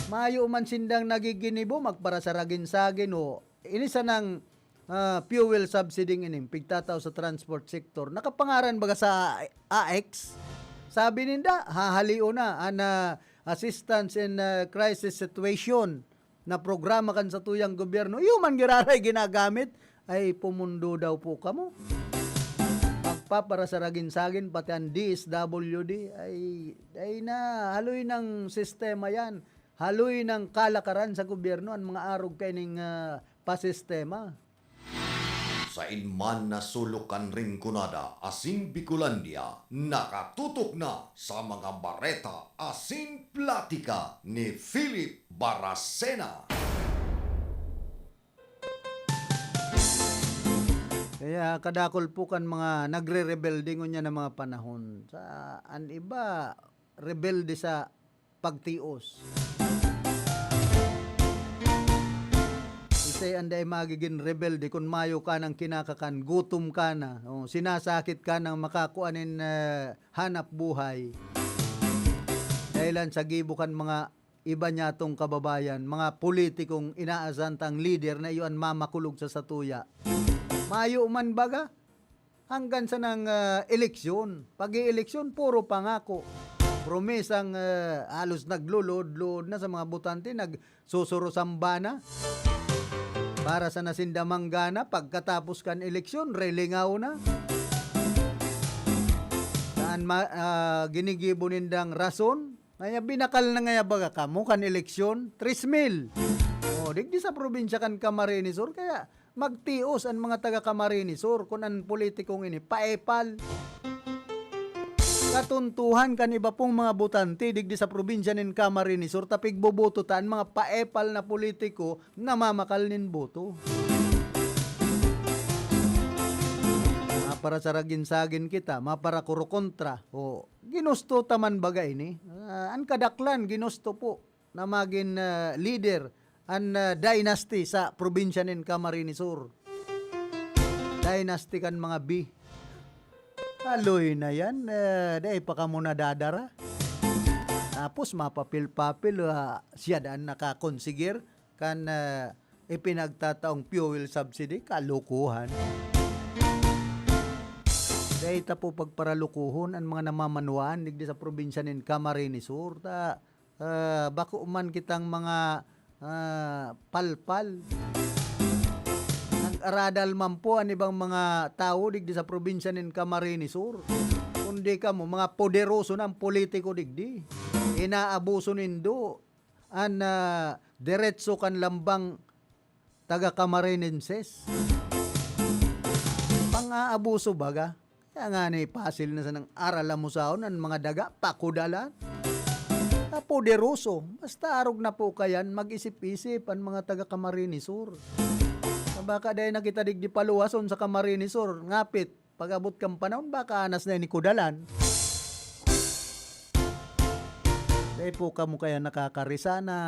Mayo man sindang nagiginibo, magparasaragin-sagin o ini sanang, ah, fuel subsidy ini, pigtatao sa transport sector. Nakapangaran baga sa A X? Sabi ninda, hahalion na an, ah, Assistance in, ah, Crisis Situation na programa kan satuyang gobyerno. Iyo man giraray ginagamit. Ay, pumundo daw po kamo. Pagpaparasaragin-sagin, pati an D S W D, ay, ay na, haloy ng sistema yan. Haloy ng kalakaran sa gobyerno an mga arog kaining, ah, pasistema. Sain man na sulok kan Rinconada asin Bicolandia, nakatutok na sa mga bareta asin platika ni Philip Baracena. Kaya kadakol po kan mga nagre-rebelde ngunyan na mga panahon. Sa, an iba, rebelde sa pagtios. Isay an dai magigin rebelde kun mayo ka nang kinakakan, gutom ka na, o sinasakit ka nang makakua nin, eh, hanap buhay. Dahilan sa gibo kan mga iba niyatong kababayan, mga politikong inaasahan tang lider na iyo an mamakulog sa satuya. Mayo man baga? Hanggan sa nang, ah, eleksyon. Pag-ieleksyon, puro pangako. Promesang, ah, halos nagluluod-luod na sa mga botante, nagsusurusamba na. Para sa nasinda manggana, pagkatapos kan eleksyon, relingaw na. Saan ma-, ah, ginigibo nindang rason? Ngaya binakal na ngaya baga kamo kan eleksyon? Tres mil. O, digdi sa probinsya kan Camarines Sur, kaya magtios an mga taga Camarines Sur kun an politikong ini paepal. Katuntuhan kan iba pong mga botante digdi sa probinsya nin Camarines Sur, ta pigboboto ta an mga paepal na politiko namamakal nin boto. Maparasaragin-sagin kita, maparakurokontra. O, ginusto ta man baga ini? Ah, an kadaklan, ginusto po na magin, ah, leader an, ah, dynasty sa probinsya nin Camarines Sur. Dynasty kan mga B. Aloy na yan, eh, dai pa kamo nadadara. Tapos mapapil-papil, ah, siya daan nakakonsegir kan, ah, ipinagtataong fuel subsidy. Kalokohan. Dai ta po pagparalukuhon an mga namamanwaan digdi sa probinsya nin Camarines Sur. Ta, ah, bako man kitang mga, ah, palpal. Nag-aradal man po an ibang mga tawo digdi sa probinsya nin Camarines Sur. Kundi kamo, mga poderoso na ang politiko digdi. Inaabuso nindo an, ah, deretso kan lambang taga Camarinenses. Pang-aabuso baga. Kaya nga ni Pasil na sanang aralamusaon an mga daga, pakudalan. Napoderoso. Basta arog na po kayan, mag-isip-isip an mga taga Camarines Sur. Na baka dai na kita digdi paluwason sa Camarines Sur. Ngapit, pag-abot kan panahon, baka anas na ini kudalan. Dai po kamo kaya nakakarisa na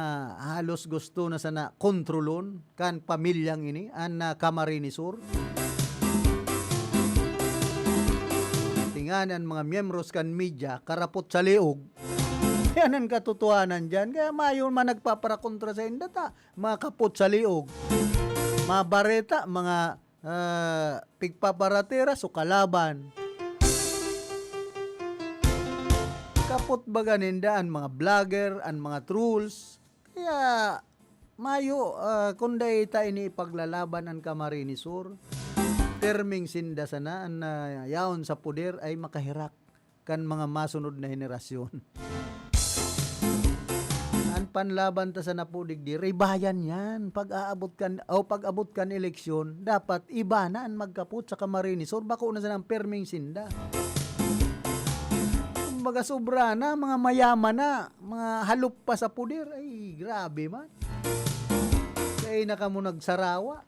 halos gusto na sana kontrolon kan pamilyang ini, an, ah, Camarines Sur? Tingani an mga miyembros kan media, karapot sa liog. Yan an katotohanan diyan. Kaya mayo man nagpaparakontra sa inda ta, mga kapot sa liog. Mga bareta, mga, ah, pigpaparatira, so kalaban. Kapot baga ninda an mga vlogger, an mga trolls. Kaya mayo, ah, kun dai ta ini ipaglalaban an Camarines Sur, pirming sinda sana an, ah, yaon sa poder ay makaherak kan mga masunod na henerasyon. An panlaban ta sana po digdi, ribayan yan. Pag-aabot kan, o pag-abot kan eleksyon, dapat iba na an magkapot sa Camarines Sur, bako na sanang pirming sinda. Kumbaga, sobra na, mga mayaman na, mga halop pa sa poder. Ay, grabe man. Kaya na kamo nagsarawa.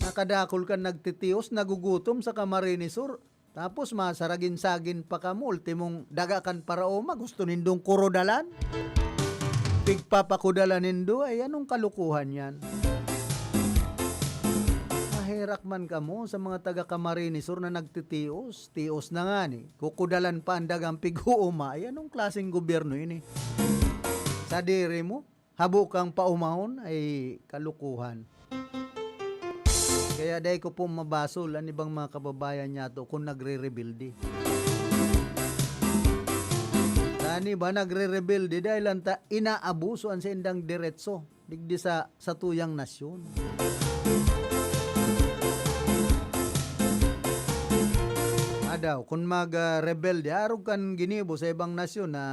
Nakadakol kan nagtitios, nagugutom sa Camarines Sur. Tapos masaragin-sagin pa kamo, ultimong daga kan paraoma, gusto nindong kurodalan? Pigpapakudalan nindo, ay anong kalukuhan yan? Maherak man kamo sa mga taga Camarines Sur na nagtitios, tios na ngani, kukudalan pa an dagang pig-uoma, ay anong klaseng gobyerno ini? Sadiri mo, habo kang paomahon, ay kalukuhan. Kaya dai ko po mabasol an ibang mga kababayan niyato kun nagrerebelde. Tani ba nagrerebelde dahil lang ta inaabuso an saindang deretso digdi sa satuyang nasyon? Adaw, kun mag, ah, rebelde, arog kan ginibo sa ibang nasyon na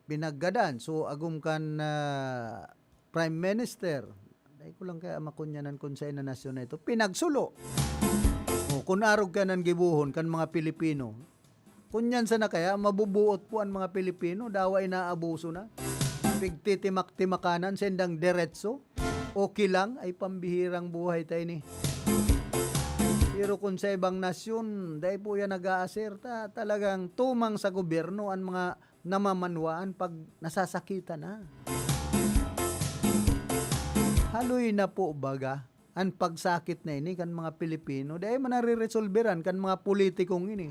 pinaggadan. So, agom kan, ah, Prime Minister, dai ko lang kaya makunyanan kun saen na nasyon na ito. Pinagsulo. O, kun arog kaya nan gibohon kan mga Pilipino. Kunyan sana kaya, mabubuot po an mga Pilipino, dawa inaabuso na. Pigtitimak-timakanan, sendang deretso. Okay lang, ay pambihirang buhay tayo ni. Pero kung sa ibang nasyon, dai po yan nag-aaserta. Talagang tumang sa gobyerno an mga namamanwaan pag nasasakitan na. Haloy na po baga an pagsakit na ini kan mga Pilipino. Dai man nare-resolberan kan mga politikong ini.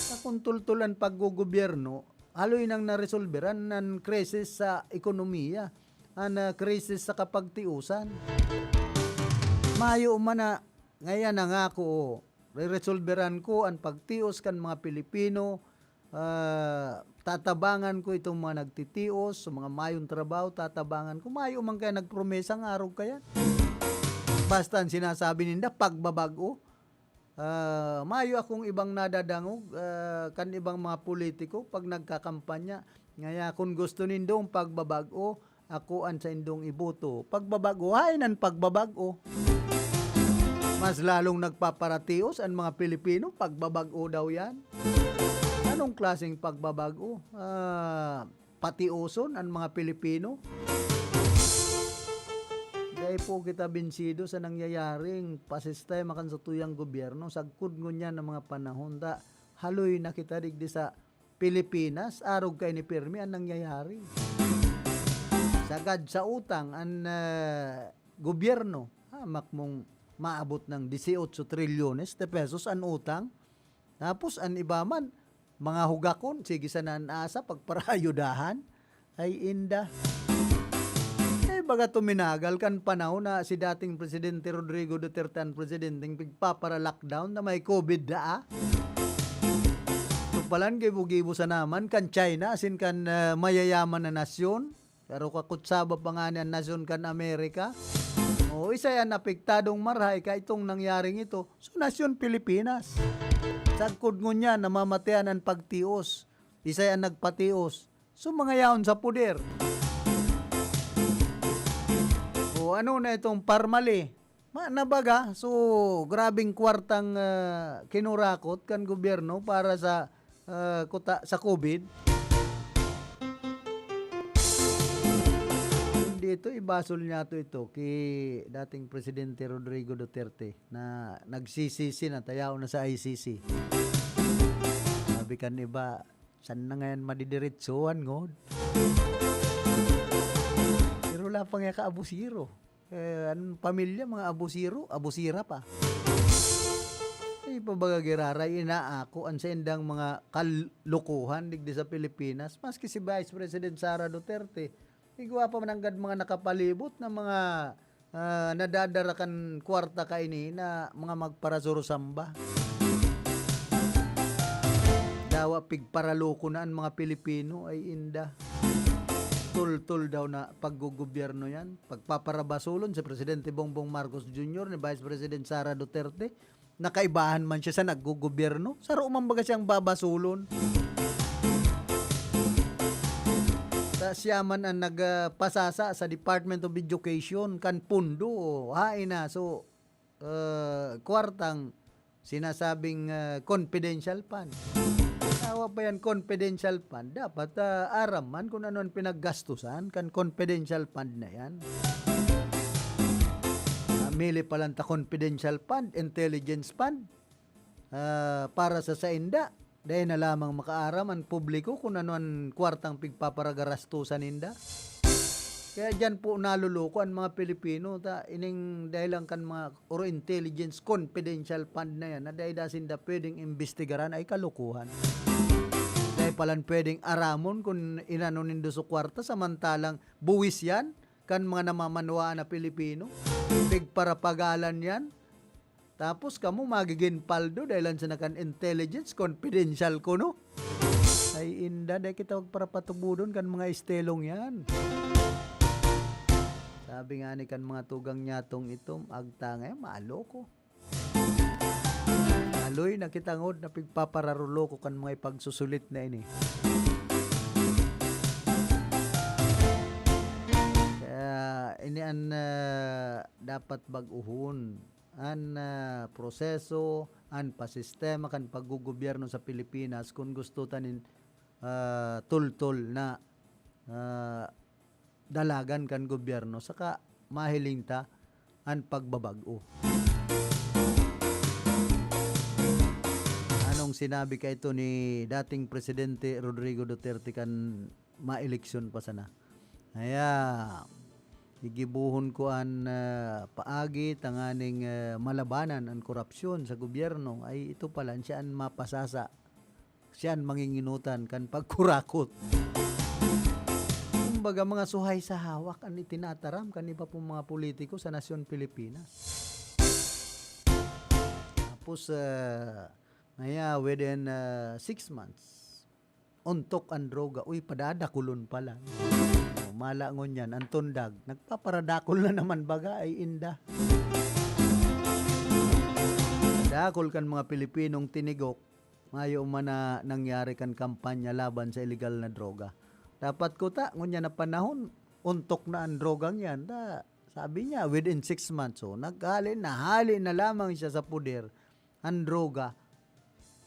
Sa kung tultulan paggogobyerno, haloy nang naresolberan an krisis sa ekonomiya, an, ah, krisis sa kapagtiusan. Mayo man na, ngayon na nga ako, oh, reresolberan ko an pagtios kan mga Pilipino, ah, tatabangan ko itong mga nagtitios, sa mga mayong trabaho, tatabangan ko. Mayo man kaya nagpromesa nga arog kaya. Basta ang sinasabi ninda, pagbabag-o. Ah, mayo akong ibang nadadangog, ah, kan ibang mga politiko pag nagkakampanya. Ngaya, kun gusto nindong pagbabag-o, ako an saindong iboto. Pagbabag-o, haen an pagbabag-o? Mas lalong nagpaparatios an mga Pilipino, pagbabag-o daw yan. Anong klaseng pagbabag-o? Ah, patioson an mga Pilipino? Dai po kita binsido sa nangyayaring pasistay makan sa tuyang gobyerno. Sagkod ngunyan ang mga panahon, ta haloy na kita digdi sa Pilipinas, arog kay ni pirmi an nangyayari. Sagad sa utang an, ah, gobyerno, hamak mong maabot ng dieciocho trilyones de pesos an utang. Tapos an iba man, mga hugakon, sige sana an asa, pagparayudahan. Ay, inda. Eh, baga tuminagal kan panahon na si dating Presidente Rodrigo Duterte an presidenteng pigpapara-lockdown na may covid daa. Ito palan, gibo-gibo sana man kan China, asin kan, ah, mayayaman na nasyon. Pero kakutsaba pa ngani an nasyon kan Amerika. O, isay an apektadong marahay ka itong nangyaring ito? So, nasyon Pilipinas. Sagkod ngunyan, namamatean an pagtios. Isay an nagpatios? So, mga yaon sa poder. O, ano na itong parmali? Ma-, nabaga, so, grabing kwartang, ah, kinurakot kan gobyerno para sa, ah, kuta-, sa covid. Dito, ibasol niya to ito kay dating Presidente Rodrigo Duterte na nagsisisi na, tayaw na sa I C C. Sabi kan iba, "San na ngayan madidiretsuhan, ngod?" Pero wala pa nga kaabusiro. Eh, an pamilya, mga abusiro, abusira pa. Ay, pa baga giraray, inaako an saindang mga kalokohan digdi sa Pilipinas. Maski si Vice President Sara Duterte, igwa pa man nanggad mga nakapalibot na mga, ah, nadadara kan kwarta kaini na mga magparasuro samba. Dawa pigparaloko na an mga Pilipino, ay inda. Tultol daw na paggogobyerno yan. Pagpaparabasulon si Presidente Bongbong Marcos Junior ni Vice President Sara Duterte. Nakaibahan man siya sa naggogobyerno. Saro man baga siyang babasulon. Sa siya man ang nagpasasa sa Department of Education kan pundo. Hain na. So, ah, kwartang sinasabing, ah, confidential fund. Tawa pa yan, confidential fund. Dapat, ah, aram man kung ano ang pinaggastusan kan confidential fund na yan. Ah, mili pa lang ta confidential fund, intelligence fund, ah, para sa sainda. Dai na lamang makaaram an publiko kun ano an kwartang pigpaparagarastusan ninda. Kaya diyan po naloloko an mga Pilipino, ta ining dai lang kan mga or intelligence confidential fund na yan na dai da sinda pwedeng imbestigaran ay kalokohan. Dai palan pwedeng aramon kun inano nindo sa kwarta, samantalang buwis yan kan mga namamanwaan na Pilipino. Pigparapagalan yan. Tapos kamo magigin paldo dahil lang sa nakan intelligence, confidential ko, no? Ay, inda, dai kita magparapatubodon kan mga estelong yan. Sabi nga ni kan mga tugang niya tong itom, agta ngayon, maloko. Aloy na kita ngod na pigpapararuloko kan mga ipagsusulit na ini. Kaya ini an, ah, dapat bag-ohon. An, ah, proseso, an pasistema kan paggogobyerno sa Pilipinas, kun gusto ta nin, ah, tultol na, ah, dalagan kan gobyerno, saka mahiling ta an pagbabag-o. Anong sinabi kaito ni dating Presidente Rodrigo Duterte kan maeleksyon pa sana? Kaya, gigibohon ko an, ah, paagi tanganing, ah, malabanan an korapsyon sa gobyerno. Ay, ito pala, siya an mapasasa. Siya an manginginutan kan pagkurakot. Kumbaga, mga suhay sa hawak an itinataram kan iba pong mga politiko sa nasyon Pilipinas. Tapos, ah, ngaya, within, ah, six months, ontok an droga. Uy, padadakulon pa lang. O, mala ngunyan, an tundag, nagpaparadakol na naman baga, ay inda. Dakol kan mga Pilipinong tinigok, mayo man na nangyari kan kampanya laban sa iligal na droga. Dapat kuta, ngunyan na panahon, ontok na an drogang yan. Ta, sabi niya, within six months, so, naghali na, hali na lamang siya sa poder. An droga,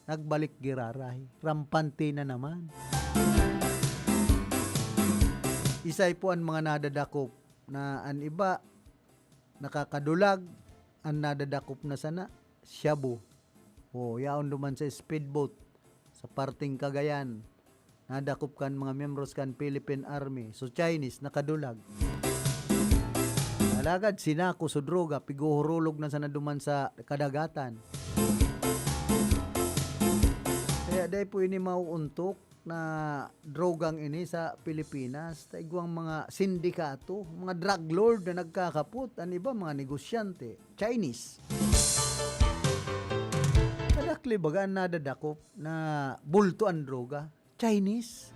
nagbalik giraray. Rampante na naman. Isay po an mga nadadakop na an iba nakakadulag, an nadadakop na sana, shabu. O, yaon duman sa speedboat, sa parteng Cagayan. Nadakop kan mga miyembros kan Philippine Army. So, Chinese, nakadulag. Alagad, sinako so droga, piguhurulog na sana duman sa kadagatan. Dai po ini mauuntok na drogang ini sa Pilipinas. Ta igwang mga sindikato, mga drug lord na nagkakapot, an iba mga negosyante, Chinese. Kadakli baga an nadadakop na bulto an droga, Chinese.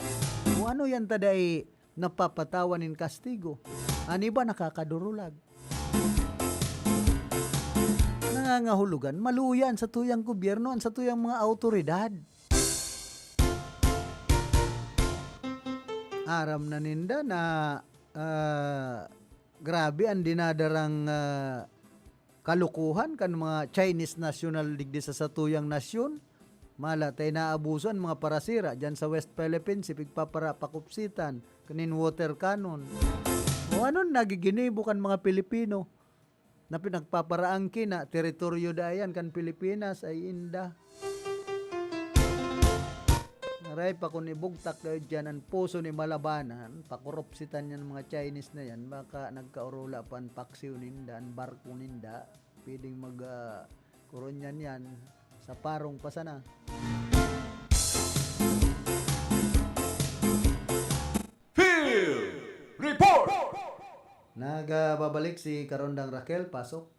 Kung ano yan ta dai napapatawan nin kastigo. An iba nakakadurulag. Nangangahulugan, maluya an satuyang gobyerno, an satuyang mga awtoridad. Aram na ninda na, ah, grabe an dinadarang, ah, kalokohan kan mga Chinese national digdi sa satuyang nasyon. Mala ta inaabuso an mga parasira diyan sa West Philippines, ipigpapara-, pakupsitan, kanin water cannon. O ano nagiginibo kan mga Pilipino na pinagpaparaangki na teritoryo da yan kan Pilipinas ay inda. Aray pa kun ibugtak kayo diyan an puso ni Malabanan, pakorupsitan yan mga Chinese na yan, baka nagkaorola pa an paksiw ninda, an barko ninda, pwedeng mag, ah, koronyan yan sa parong pa sana. Field Report! Nagbabalik si Karondang Raquel, pasok.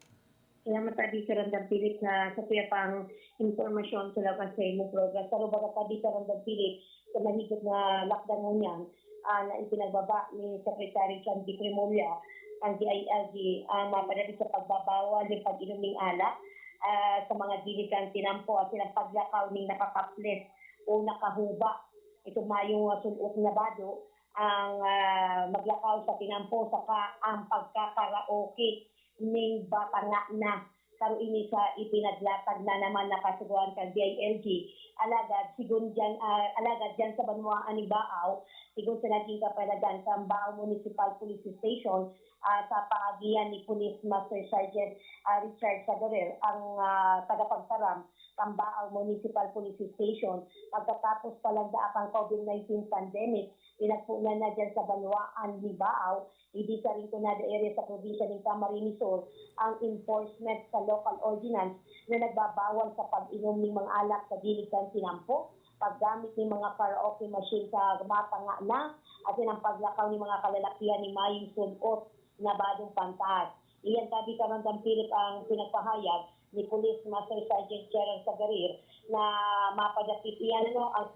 Salamat, Abi Karondang Philip, sa, sa kuya pang impormasyon sa lawas sa imong program. Sa lubaga, Abi Karondang Philip, sa mahigit na lakdang ngunyan, ah, na ipinagbaba ni Secretary John Vic Remulla, ang D I L G, ang mapadali sa pagbabawal nin pag-inom ning alak, ah, sa mga gilid kan tinampo at silang paglakaw ning nakakaples o nakahuba. Ito mayong, ah, sul-ot na bado ang, ah, maglakaw sa tinampo saka ang pagkakaraoke ning batanga na. Pero ini sa ipinaglatag na naman na kasugoan kan D I L G. Alagad, sigon diyan, ah, alagad diyan sa banwaan ni Baaw, sigon sa naging kapanagan kan Baaw Municipal Police Station, ah, sa paagihan ni Police Master Sergeant, ah, Richard Sagarel, ang, ah, tagapagtaram kan Baaw Municipal Police Station, pagkatapos pa lang daa kan COVID nineteen pandemic, pinagpunan na diyan sa banwaan ni Baaw, digdi sa Rinconada area sa probinsya nin Camarines Sur, ang enforcement sa local ordinance na nagbabawal sa pag-inom nin mga alak sa gilid kan tinampo, paggamit nin mga karaoke machine sa batanga na, asin ang paglakaw nin mga kalalakihan nin mayong sul-ot na badong pantaas. Iyan, Abi Karondang Philip, ang pinagpahayag ni Police Master Sergeant Gerald Sagarir na mapadapit iyan, no, ang,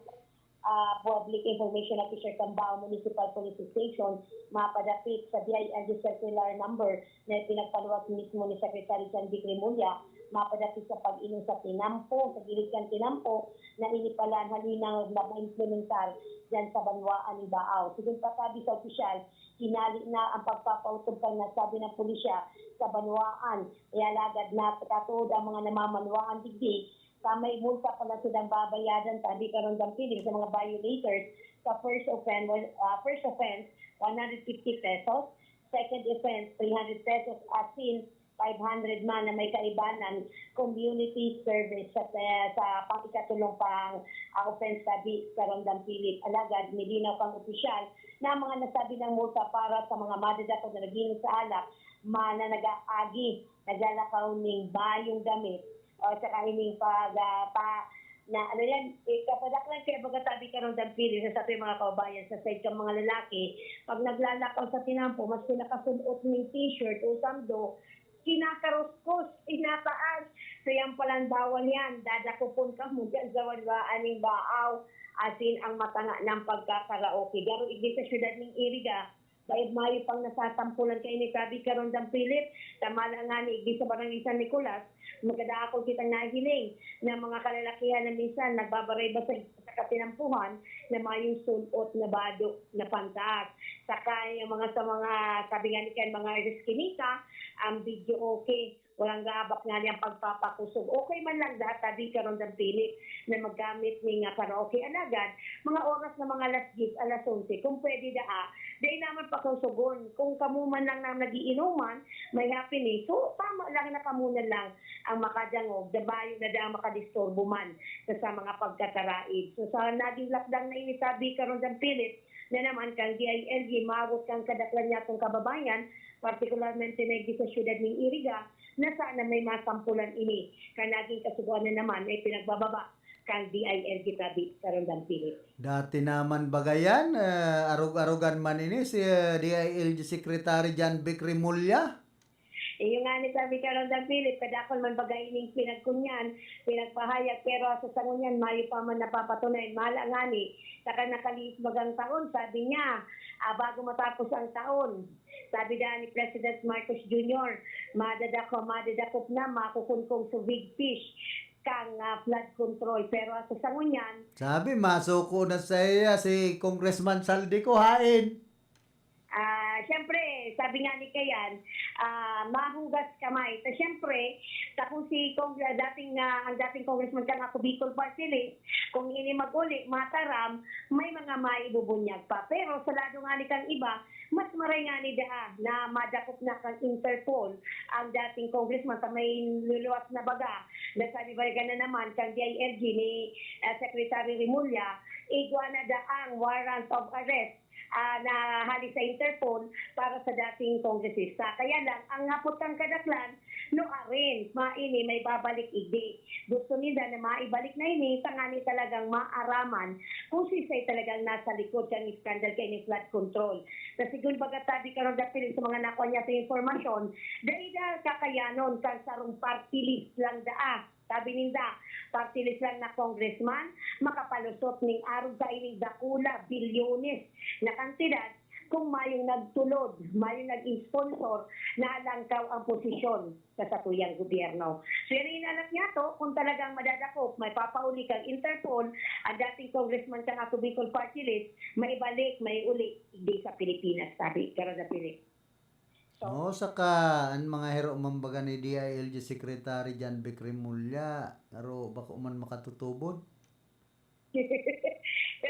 ah, Public Information Officer kan Baaw Municipal Police Station, mapadapit sa D I L G circular number na ipinagpaluwas mismo ni Secretary John Vic Remulla, mapadapit sa pag-inom sa tinampo, sa gilid kan tinampo, na ini pala an halinaw na maimplementar diyan sa banwaan ni Baaw. Sigon pa sabi sa opisyal, hinali na ang pagpapautob kan nasabi ng pulisya sa banwaan. Kaya lagad na katuod ang mga namamanwaan digdi, sa may multa pala silang babayadan, sabi Karondang Philip, sa mga violators. Sa first offense, ah, first offense, one hundred fifty pesos. Second offense, three hundred pesos. Asin, five hundred man na may kaibanan, community service sa, sa pang-ikatulong pang, ah, offense, sabi Karondang Philip. Alagad, nilinaw kang opisyal na ang mga nasabi ng multa para sa mga madadakop na nag-iinom sa alak, man na nag-aagi, naglalakaw ning bayong damit, o saka ining pag, ah, pa, na ano yan, eh, kapadaklan kaya baga sabi Karondang Philip sa sabi mga kababayan sa side kan mga lalaki, pag naglalakaw sa tinampo, maski nakasul-ot ning t-shirt o sando, kinakaruskos, tinataas. So, yan palang bawal yan. Dadakopon kamo dyan sa banwaan ning Baaw. Asin ang matanga ng pagkakaraoke. Garo igdi sa syudad ning Iriga, dai mayo pang nasasampulan kaini, sabi Karondang Philip. Tama lang nga ni igdi sa Barangay San Nicolas, magkadaakon kitang nahiling na mga kalalakihan na minsan nagbabaray-basay sa katinampuhan na mayong sul-ot na bado na pantaas. Saka yung mga sa mga, sabi nga ni Ken, mga eskinita, ang video okay. Walang gaabak nga niyang pagpapakusog. Okay man lang data, di Karondang Philip, na maggamit ni nga karaoke. Alagad, mga oras na mga alas diyes, alas onse, kung pwede daa, dai naman pakusugon. Kung kamo man lang na nagiinuman, may happening. So, tama lang na kamo na lang ang makadangog, da bayo na da makadisturbo man sa, sa mga pagkataraid. So, sa naging lakdang na ini, sabi Karondang Philip, na naman kan D I L G, maabot kan kadaklan niyatong kababayan, partikularmente na sa syudad ning Iriga, na sana may masampulan ini. Kan naging kasugoan na naman ay pinagbababa kan D I L G tabi, Karandang Philip. Dati naman baga yan, eh, arog-arogan man ini si, eh, D I L G Secretary John Vic Remulla. Iyo nga ni sabi, Karandang Philip, kadakol man baga ining pinagkunyan, pinagpahayag, pero sa sangunyan, mayo pa man napapatunay. Mala nga ni, saka nakaliis bagang taon, sabi niya, ah, bago matapos ang taon, sabi daw ni President Marcos Junior, madadako-, madadakop na, makukunkong sa big fish kang, ah, flood control. Pero sa sangunyan, sabi, masuko na sa iya si Congressman Zaldy ko, hain. Ah, siyempre, sabi nga ni Kayan, ah, mahugas kamay. So, siyempre, sa kung si Cong-, ah, dating, ah, ang dating congressman ka nga, Bicol Party List, kung ini mag-uli, mataram, may mga maibubunyag pa. Pero sa lado nga ni kang iba, mas maray nga ni daa na madakop na kang Interpol ang dating congressman sa may luluwas na baga. Nasabi ba na naman kang D I L G ni, ah, Secretary Remulla, igwa na daang warrant of arrest, ah, na hali sa Interpol para sa dating kongresista. Kaya lang, ang hapot kang kadaklan, no arin, maini, may babalik igdi. Gusto ninda na maibalik na ini, tangani talagang maaraman kung siisay talagang nasa likod kan iskandal kaini flood control. Sa sigun baga tabi karon dapil sa mga nakuha niya sa impormasyon, dai da kakayanon kan sarong party list lang daa. Sabi ninda, party list lang na congressman, makapalusot ning arog kaining dakula, bilyones na kantidad kung mayong nagtulod, mayong nag-sponsor na alangkaw ang posisyon sa satuyang gobyerno. So, yan ang inalat niya to, kung talagang madadakop, may papauli kang Interpol, ang dating congressman ka nga sa Bicol Party List, maibalik, may uli, di sa Pilipinas, sabi. Pero na Pili. So, Oo, saka ang mga hero man baga ni D I L G Secretary John Vic Remulla, aro bako man makatutubod.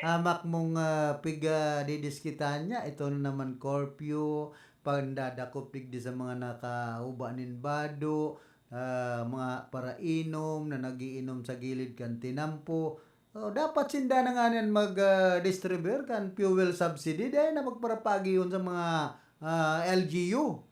Hamak mong, ah, pigdidiskitahan niya, ito na naman curfew, pandadakop digdi sa mga nakahuba nin bado, ah, mga parainom na nagiinom sa gilid kan tinampo. Oh, dapat sinda na nga niyan mag, ah, distribuer kan fuel subsidy, dahil na magparapagihon sa mga, ah, L G U.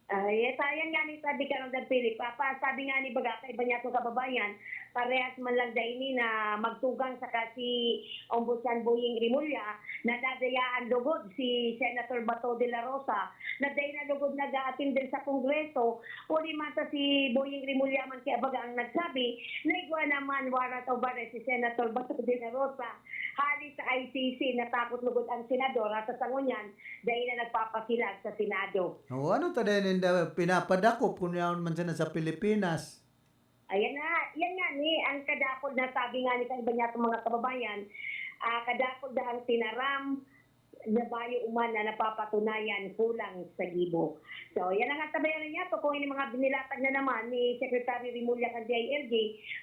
Ay, eh, sayang nga ni sabi ka ng Philip. Papa, sabi nga ni baga, kaiba niya itong kababayan, parehas man lang daini na magtugang sa si Ombudsman Boying Remulla, na nadayaan lugod si Senator Bato de la Rosa, na dai na lugod nag-a-attend din sa Kongreso, huli man sa si Boying Remulla man kaya baga ang nagsabi, na igwa naman warrant of arrest si Senator Bato de la Rosa. Hali sa I C C, natakot lugod ang senador, at sa ngunyan, dai na nagpapakilag sa Senado. O, ano ta din, inda, pinapadakop kung yaon man siya sa Pilipinas? Ayan na, yan nga ni, ang kadakol na sabi nga ni kaiba niya itong mga kababayan, ah, kadakol na ang tinaram na bayo uman na napapatunayan kulang sa gibo. So, yan ang atabayan niya. To, kung ini mga binilatag na naman ni Secretary Remulla kan D I L G,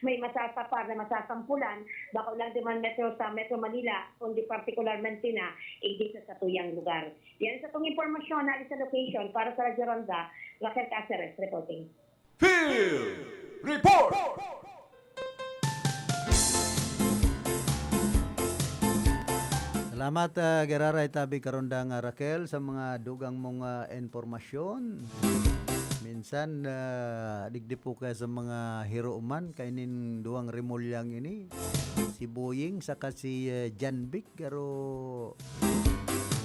may masasapar na masasampulan, bako lang di man Metro sa Metro Manila, kundi partikularmente na, igdi sa satuyang lugar. Yan sa tong impormasyon na sa location para sa Radyo Ronda, Raquel Caceres reporting. Field Report! Salamat, ah, Giraray Tabi Karondang, ah, Raquel, sa mga dugang mong, ah, impormasyon. Minsan, ah, digdi po kaya sa mga hiroman, kay nin duwang Remulyang ini, si Boying saka si, eh, Janvic, pero,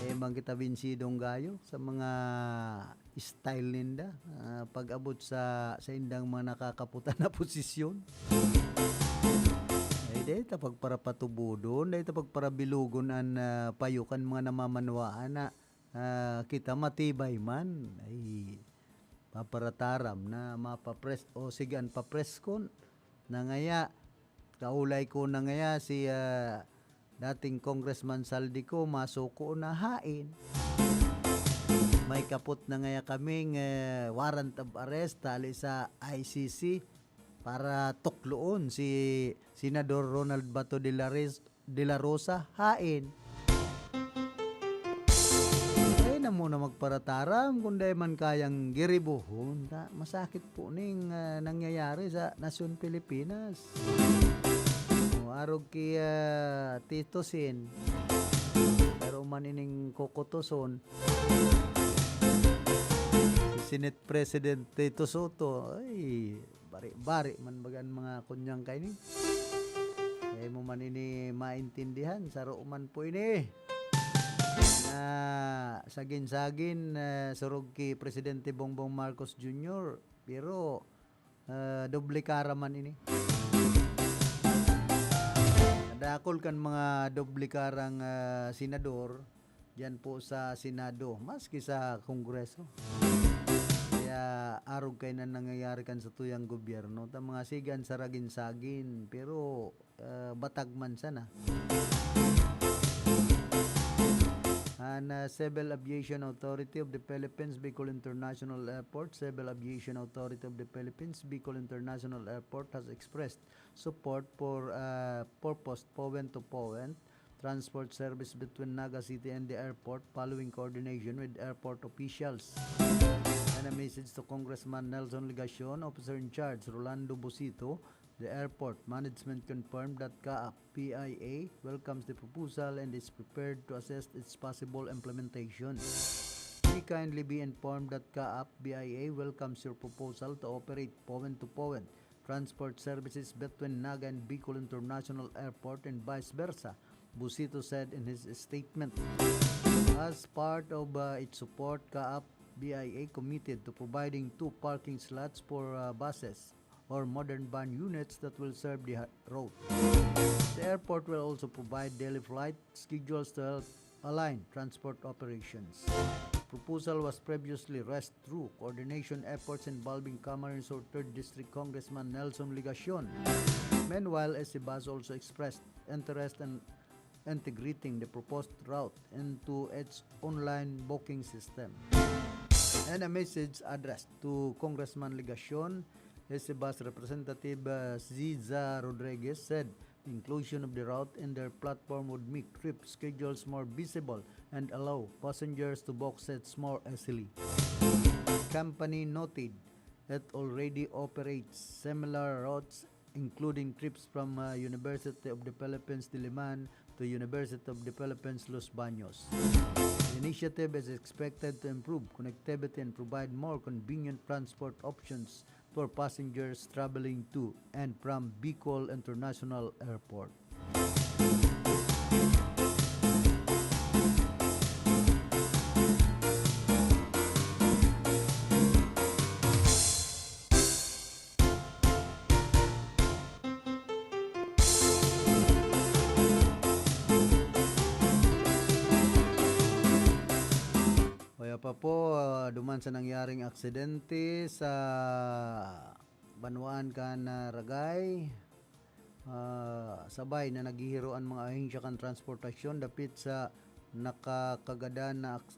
eh, man kita binsidong gayo sa mga style ninda, ah, pag-abot sa, sa indang mga nakakaputan na posisyon. Ay, dahil ta pagparapatubodon, dahil ta pagparabilugon an, ah, payo kan mga namamanwaan na, ah, kita matibay man. Ay, paparataram na mapapres-, o sige, an papreskon na ngaya, kaulay ko na ngaya si, ah, dating Congressman Zaldy ko, masuko na hain. May kapot na ngaya kaming, eh, warrant of arrest hali sa I C C para tukloon si Senador Ronald Bato de la Res-, de la Rosa hain. Ay na muna magparataram kung dai man kayang giribohon. Ta-, masakit po ning, ah, nangyayari sa nasyon Pilipinas. O, arog ki, ah, Tito Sin. Pero man ining kukutoson, si Senate President Tito Soto, ay, bari-bari man baga an mga kunyang kaini. Di mo man ini maintindihan, saro man po ini. Na sagin-sagin, eh, surog ki Presidente Bongbong Marcos Junior, pero, eh, doble kara man ini. Dakul kan mga doble karang, ah, senador diyan po sa Senado, maski sa Kongreso. Kaya arog kayo na nangyayari kan sa tuyang gobyerno. Ta mga sigan sa ragin-sagin, pero ah, batag man sana. An, ah, Civil Aviation Authority of the Philippines, Bicol International Airport, Civil Aviation Authority of the Philippines, Bicol International Airport has expressed support for, ah, for postponed to Powen transport service between Naga City and the airport following coordination with airport officials. And a message to Congressman Nelson Legacion, officer in charge, Rolando Busito, the airport management confirmed that CAAP B I A welcomes the proposal and is prepared to assist its possible implementation. We kindly be informed that CAAP B I A welcomes your proposal to operate Powen to Powen transport services between Naga and Bicol International Airport and vice versa, Busito said in his statement. As part of, uh, its support, CAAP B I A committed to providing two parking slots for, uh, buses or modern van units that will serve the ha-, route. The airport will also provide daily flight schedules to help align transport operations. Proposal was previously rushed through coordination efforts involving Camarines Sur Third District Congressman Nelson Legacion. Meanwhile, SCBus also expressed interest in integrating the proposed route into its online booking system. And a message addressed to Congressman Legacion, SCBus Representative, uh, Ziza Rodriguez said the inclusion of the route in their platform would make trip schedules more visible and allow passengers to book seats more easily. Company noted it already operates similar routes, including trips from, uh, University of the Philippines Diliman to University of the Philippines Los Baños. The initiative is expected to improve connectivity and provide more convenient transport options for passengers traveling to and from Bicol International Airport. Kaya pa po, ah, duman sa nangyaring aksidente sa banwaan kan, ah, Ragay, ah, sabay na naghihiro an mga ahensya kan transportasyon dapit sa nakakagadan na aks-,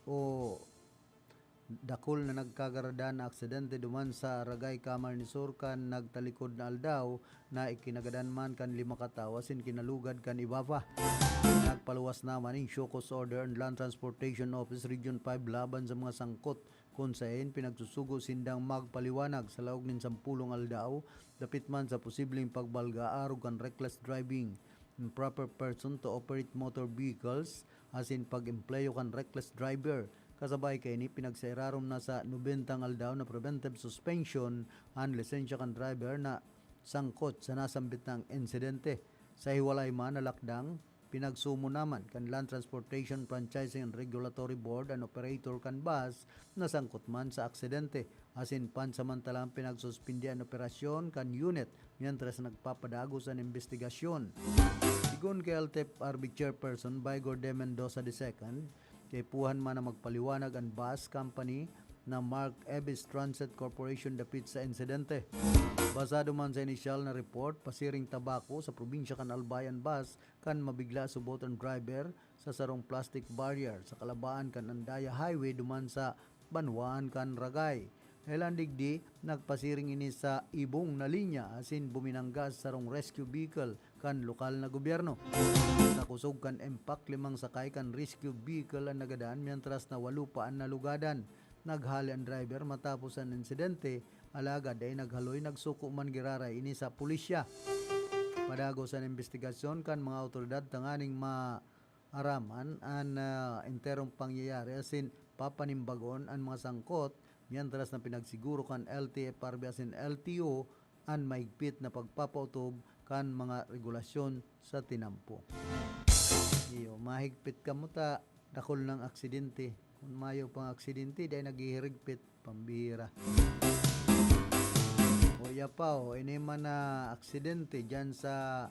o dakul na nagkagaradan na aksidente duman sa Ragay, Camarines Sur kan nagtalikod na aldaw na ikinagadan man kan lima ka tawo asin kinalugad kan iba pa. Nagpaluwas naman nin show cause order an Land Transportation Office Region five laban sa mga sangkot kun saen pinagsusugo sindang magpaliwanag sa laog nin sampulong aldaw dapit man sa posibleng pagbalga arog kan reckless driving, improper person to operate motor vehicles, asin pag-empleyo kan reckless driver. Kasabay kaini, pinagserarom na sa nobentang aldaw na preventive suspension an lisensya kan driver na sangkot sa nasambit na insidente. Sa hiwalay man na lakdang, pinagsumo naman kan Land Transportation Franchising and Regulatory Board an operator kan bus na sangkot man sa aksidente, asin pansamantalang pinagsuspindi an operasyon kan unit mientras nagpapadagos an imbestigasyon. Sigon kay L T F R B Chairperson Vigor D. Mendoza the second, kaipuhan man na magpaliwanag an bus company na Mark Evis Transit Corporation dapit sa insidente. Basado man sa inisyal na report, pasiring Tabaco sa probinsya kan Albay an bus kan mabigla subot an driver sa sarong plastic barrier sa kalabaan kan Andaya Highway duman sa banwaan kan Ragay. Kailan digdi, nagpasiring ini sa ibong na linya asin buminangga sa sarong rescue vehicle kan lokal na gobyerno. Sa kusog kan impact, limang sakay kan rescue vehicle an nagadan, mientras na walo pa an nalugadan. Naghale an driver matapos an insidente, alagad dai naghaloy, nagsuko man giraray ini sa pulisya. Padagos an imbestigasyon kan mga awtoridad tanganing maaraman an, ah, enterong pangyayari asin papanimbagon an mga sangkot, mientras na pinagsiguro kan L T F R B asin L T O an mahigpit na pagpapautob kan mga regulasyon sa tinampo. Iyo, mahigpit kamo ta, dakul nang aksidente. Kun mayo pang aksidente, dai naghihirigpit, pambihira. O iya pa, o, ini man na aksidente dyan sa,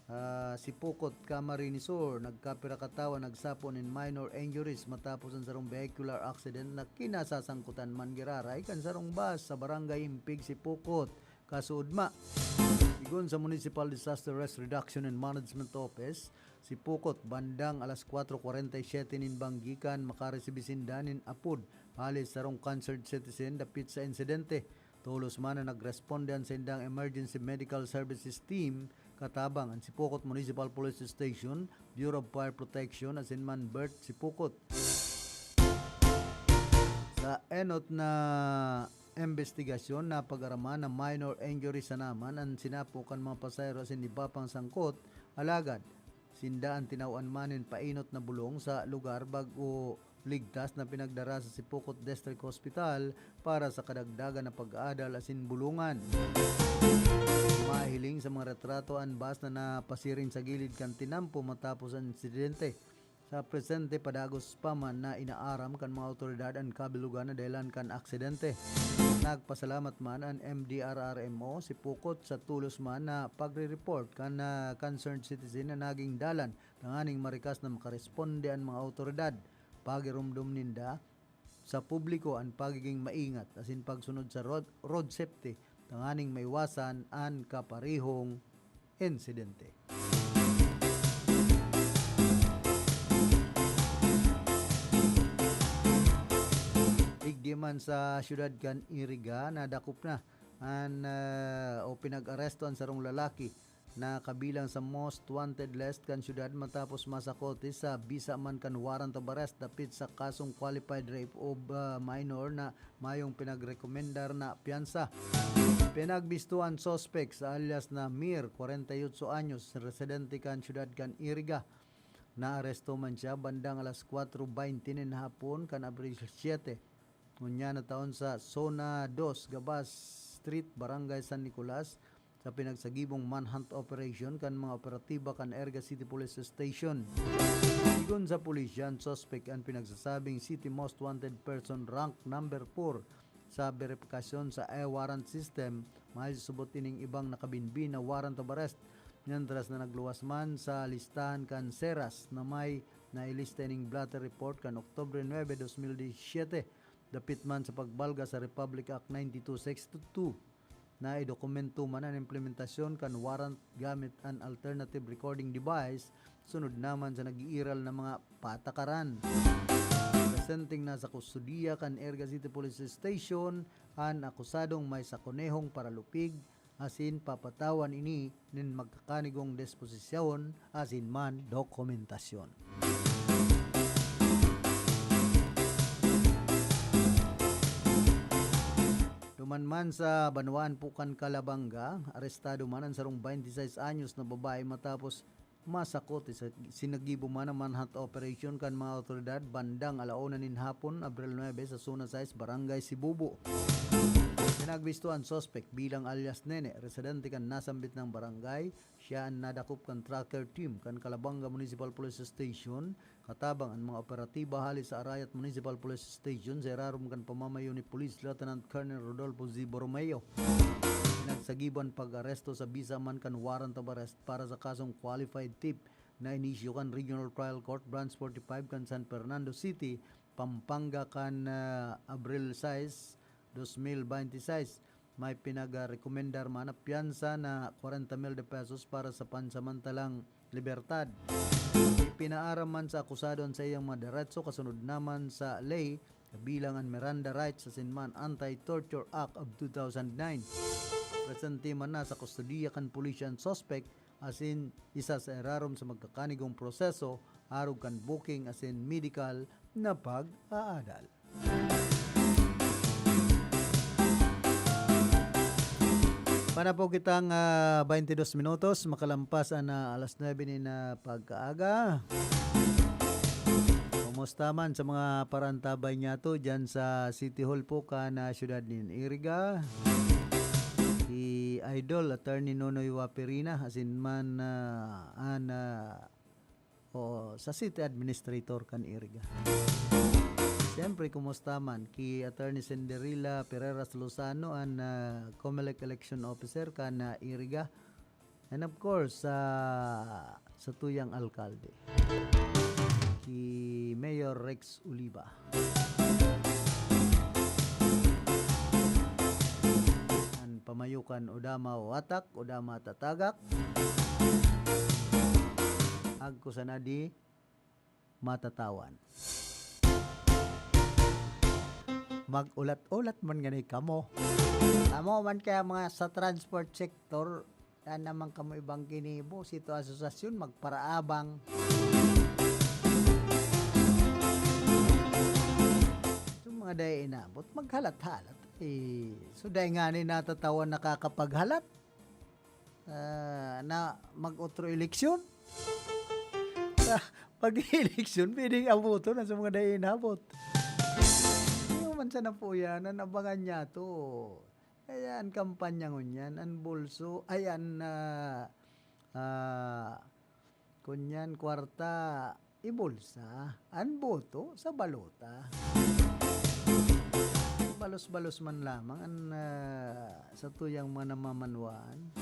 ah, Sipocot, Camarines Sur, nagkapira ka tawo nagsapo nin minor injuries matapos an sarong vehicular accident na kinasasangkutan man giraray kan sarong bus sa Barangay Impig, Sipocot, kasuodma. Sigon sa Municipal Disaster Risk Reduction and Management Office, Sipocot, bandang alas kwatro kwarenta y siyete nin banggi kan makaresibi sinda nin apod hali sa sarong concerned citizen dapit sa insidente. Tolos man na nagresponde an saindang Emergency Medical Services Team, katabang an Sipocot Municipal Police Station, Bureau of Fire Protection, asin man BERT Sipocot. Sa enot na imbestigasyon, napag-araman na minor injury sana man an sinapo kan mga pasahero asin iba pang sangkot, alagad sinda an tinawan man nin painot na bulong sa lugar bag-o ligtas na pinagdara sa Sipocot District Hospital para sa kadagdagan na pag-aadal asin bulungan. Mahiling sa mga retrato an bus na napasiring sa gilid kan tinampo matapos an insidente. Sa presente, padagos pa man na inaaram kan mga awtoridad an kabilugan na dahilan kan aksidente. Nagpasalamat man an M D R R M O Sipocot sa tolos man na pagre-report kan, ah, concerned citizen na naging dalan tanganing marikas na makaresponde an mga awtoridad. Pagiromdom ninda sa publiko an pagiging maingat asin pagsunod sa road, road safety tanganing maiwasan an kaparehong insidente. Digdi man sa siyudad kan Iriga, nadakop na an, ah, o pinag-aresto an sarong lalaki na kabilang sa most wanted list kan siyudad matapos masakote sa bisa man kan warrant of arrest dapit sa kasong qualified rape of, ah, minor na mayong pinagrekomendar na piyansa. Pinagbisto an suspek sa alias na Mir, kwarenta y otso anyos, residente kan siyudad kan Iriga. Naaresto man siya bandang alas kwatro baynte nin hapon kan Abril siyete. Ngunyan na taon sa Zona dos, Gabas Street, Barangay San Nicolas, sa pinagsagibong manhunt operation kan mga operatiba kan Iriga City Police Station. Sigon sa pulisya, an suspek an pinagsasabing City Most Wanted Person rank number four sa beripikasyon sa e-warrant system, mayo subot ining ibang nakabinbin na warrant of arrest, mientras na nagluwas man sa listahan kan SERAS na may nailista ining blotter report kan Oktubre nuebe, dos mil disisiyete. Dapit man sa pagbalga sa Republic Act ninety-two sixty-two, naidokumento man an implementasyon kan warrant gamit an alternative recording device, sunod naman sa nag-iiral na mga patakaran. Presenteng nasa kustodiya kan Iriga City Police Station an akusadong may sakonehong paralupig, asin papatawan ini nin magkakanigong disposisyon asin man dokumentasyon. Duman man sa banwaan po kan Calabanga, arestado man an sarong baynte sais anyos na babae matapos masakote sa sinagibo man na manhunt operation kan mga awtoridad bandang ala una nin hapon, Abril nuebe, sa Zona sais, Barangay Sibubo. Pinagbisto an suspek bilang alias Nene, residente kan nasambit na barangay. Siya an nadakop kan tracker team kan Calabanga Municipal Police Station, katabang an mga operatiba hali sa Arayat Municipal Police Station sa irarom kan pamamayo ni Police Lieutenant Colonel Rodolfo Z. Borromeo. Nagsagibo an pag-aresto sa bisa man kan warrant of arrest para sa kasong qualified thief na inisyu kan Regional Trial Court Branch forty-five kan San Fernando City, Pampanga kan, ah, Abril sais, dos mil baynte sais. May pinag-rekomendar man na piyansa na kwarenta mil de pesos para sa pansamantalang libertad. Ipinaaram man sa akusado an saiyang mga deretso kasunod naman sa ley, kabilang an Miranda Rights asin man Anti-Torture Act of two thousand nine. Presente man na sa kustodiya kan pulisya an suspek asin isa sa irarom sa magkakanigong proseso arog kan booking asin medical na pag-aadal. Para po kitang, ah, baynte dos minutos, makalampas an, ah, alas nuebe nin, ah, pagkaaga. Kumusta man sa mga parantabay niyato dyan sa City Hall po kan, ah, siyudad nin Iriga? Hi Idol Attorney Nonoy Waperina, asin man, ah, an, ah, o sa City Administrator kan Iriga. Siyempre, kumusta man ki Attorney Cinderella Pereras Lozano, an, ah, Comelec Election Officer kan, ah, Iriga. And of course, sa satuyang alkalde, ki Mayor Rex Oliva. An pamayokan o dama o atak o dama tatagak, agko sana di matatawan. Mag-ulat-ulat man ngani kamo. Kamo man kaya mga sa transport sector, yan naman kamo ibang ginibo, sito asosasyon, magparaabang. So, mga dai inabot, maghalat-halat. Eh, so, dai nga ni natatawan nakakapaghalat. Ah, na mag-otro eleksyon. Sa pag-eleksyon, pwedeng abuton na sa mga dai inabot. Ano man sana po yan, an abangan niya to. Kaya an kampanya ngunyan, an bolso, ay, an, ah, ah, kunyan, kwarta, ibulsa. An boto, sa balota. Balos-balos man lamang an, ah, satuyang mga namamanwaan.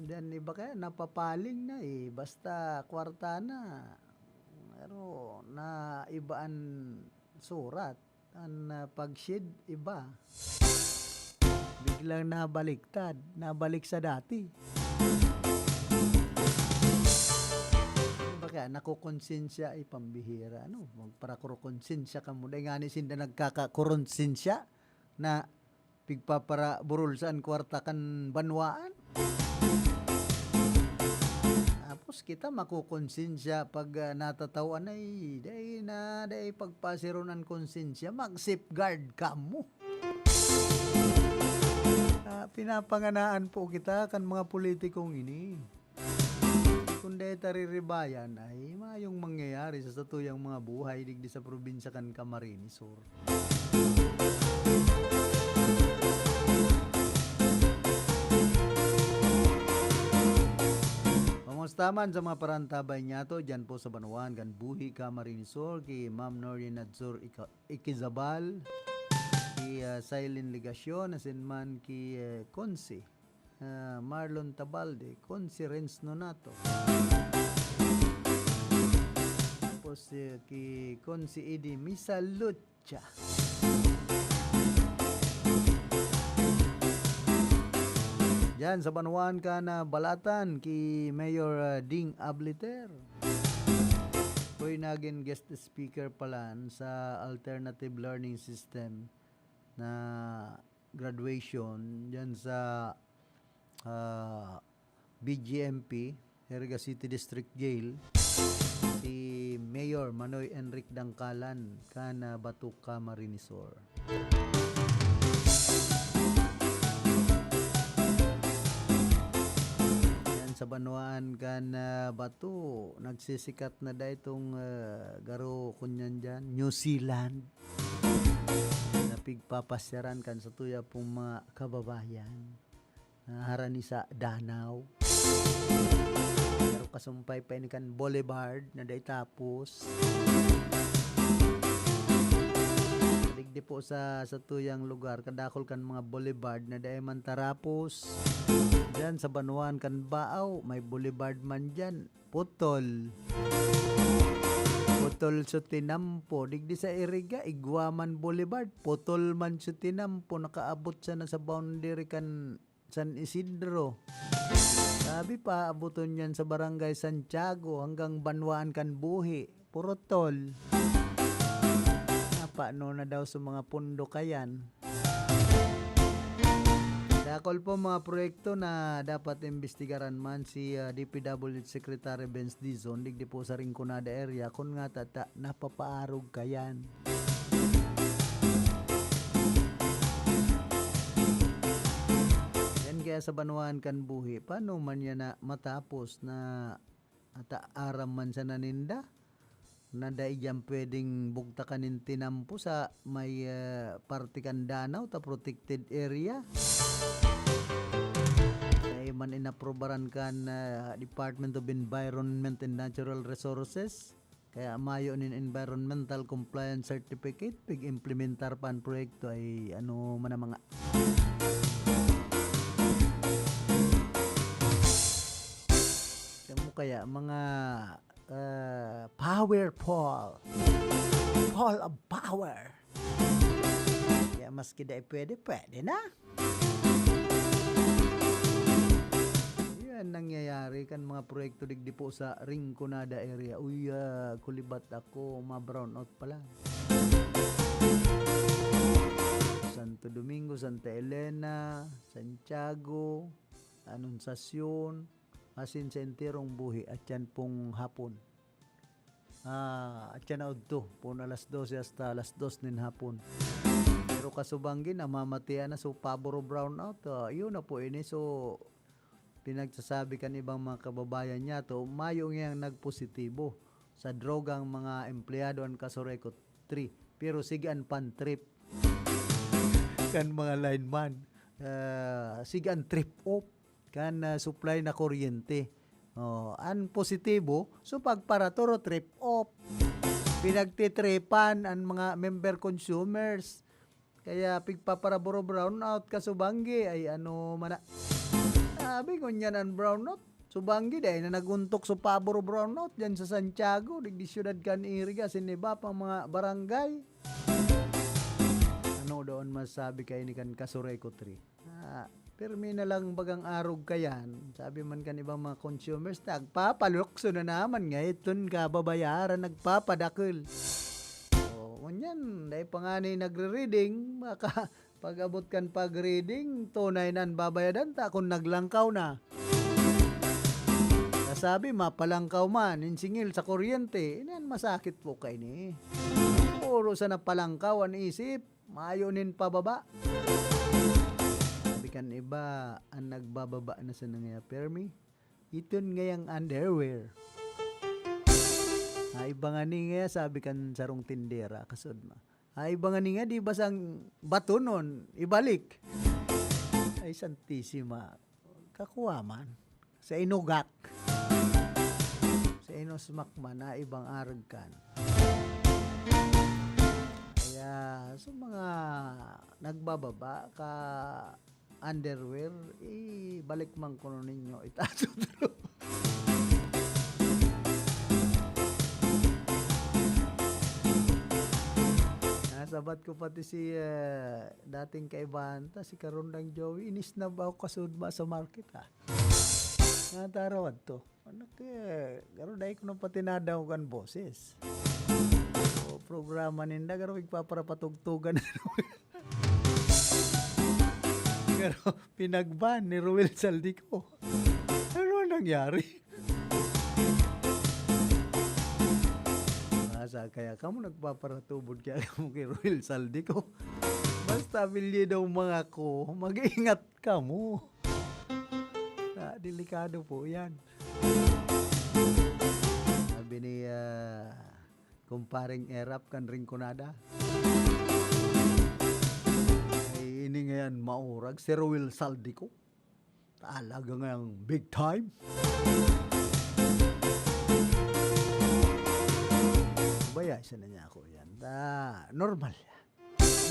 Diyan iba kaya napapaling na eh. Basta kwarta na. Pero na iba an surat. An, ah, pag-shed, iba. Biglang nabaliktad, nabalik sa dati. Baka nakukonsensya ay pambihira, ano? Magparakurukonsensya ka mo. Dahil nga ni sinda nagkakakuronsensya na pigpaparaburol sa an kwarta kan banwaan. Tapos kita makukonsensya pag, ah, natatawan ay dai na, dai pagpasiron an konsensya, mag-safeguard kamo. Ah, pinapanganaan po kita kan mga politikong ini. Kung dai ta riribayan, ay mayong mangyayari sa satuyang mga buhay digdi sa probinsya kan Camarines Sur. Kumusta man sa mga parantabay niyato, dyan po sa banwaan kan Buhi, Camarines Sur, ki Ma'am Noreen Nadzor Ika-, Ikizabal, ki, ah, Silene Legacion, asin man ki, eh, Consi, ah, Marlon Tabalde, Consi Renz Nonato. Tapos, eh, ki Consi Eddie Misalucha. Diyan sa banwaan kan, ah, Balatan, ki Mayor, ah, Ding Abliter. Ako'y naging guest speaker pala sa alternative learning system na graduation diyan sa, ah, B G M P, Iriga City District Jail, si Mayor Manoy Enric Dangkalan, kan, ah, Bato, Camarines Sur. Yan sa banwaan kan, ah, Bato, nagsisikat na dai itong, ah, garo kunyan dyan, New Zealand. Na pigpapasyaran kan satuya pong mga kababayan na harani sa danaw. Pero kasumpay pa ini kan Boulevard na dai tapos. Digdi po sa satuyang lugar, kadakol kan mga boulevard na dai man tarapos. Diyan sa banwaan kan Baaw, may boulevard man diyan. Putol. Putol sa tinampo. Digdi sa Iriga, Iguaman Boulevard. Putol man sa tinampo. Nakaabot siya na sa boundary kan San Isidro. Sabi pa, abuton yan sa Barangay Santiago hanggang banwaan kan Buhi. Puro tol. Napano na daw sa mga pundo kayan. Dakol po mga proyekto na dapat imbestigaran man si, ah, D P W H Secretary Benz Dizon, digdi po sa Rinconada area, kun nga tata napapaarog kayan. Yan kaya sa banwaan kan Buhi, paano man yan na matapos na ata aram man sana ninda? na dai diyan pwedeng bugtakan nin tinampo sa may, ah, parte kan danaw ta protected area. Dai man inaprobaran kan, ah, Department of Environment and Natural Resources. Kaya mayo nin environmental compliance certificate, pig-implementar pa an proyekto ay ano man ang mga Kamo kaya mga, ah, powerful. Full of power. Kaya maski dai pwede, pwede na. Yan nangyayari kan mga proyekto digdi po sa Rinconada area. Uy, ah, kulibat ako, ma-brownout pala. Santo Domingo, Santa Elena, Santiago, Anunciacion, asin sa enterong buhi, at yan pong hapon. Ah, at yan na udto, pon alas dose hasta alas dos nin hapon. Pero kasubanggi, namamatean na, so pabor o brownout, ah, yun na po ini. So, pinagsasabi kan ibang mga kababayan niya to, mayo ngayang nagpositibo sa drogang mga empleyado an Casureco three. Pero sige an pan-trip kan mga lineman. Ah, sige an trip off kan, ah, supply na kuryente. Oh, an positibo, so pagparaturo trip off. Pinagtitripan an mga member consumers. Kaya pigpaparaboro brownout ka subanggi. Ay, ano man na. Sabi, ngunyan an brownout. Subanggi, dai na naguntok so pabor o brownout diyan sa Santiago, digdi syudad kan Iriga, asin iba pang mga barangay. Ano doon masabi kaini kan Casureco three? Ah, pirmi na lang bagang arog kayan. Sabi man kan ibang mga consumers, nagpapalukso na naman nga iton kababayaran, nagpapadakul. O, ngunyan, dai pa ngani nagre-reading, baka pag-abot kan pag-reading, tunay na an babayadan ta kun naglangkaw na. Kasabi, mapalangkaw man, nin singil sa kuryente, inan masakit po kaini. Puro sana palangkaw an isip, mayo nin pababa. Sabi kan iba, an nagbababa na sana ngaya pirmi, iton ngayang underwear. Ay, iba ngani ngaya, sabi kan sarong tindera, kasod ma. Ay, iba ngani nga, di ba sang batonon, ibalik? Ay, Santisima. Kakuha man. Sa inugak. Sa inusmak man na ibang arog kan. Kaya, sa mga nagbababa ka underwear, ibalik man kuno ninyo, itaas otro. Nasabat ko pati si, eh, dating kaibahan ta, si Karundang Joey, inisnab ako kasudma sa market, ah. Nga tarawan to. Anak, eh, garo dai ko na pati nadangog an boses. O, programa ninda, garo igpaparapatugtugan. Garo, pinagban ni Ruel Saldico. Ano ang nangyari? Asa kaya kamo nagpaparatubod kaya kamo kay Ruel Saldico? Basta apelyido ang mga ko, mag-ingat kamo. Ah, delikado po yan. Sabi ni, ah, Kumparing Erap kan Rinconada, "Ay, ini ngayan maurag, si Ruel Saldico. Talaga ngayang big time." Baya, isa na niya ako yan. Ah, normal yan.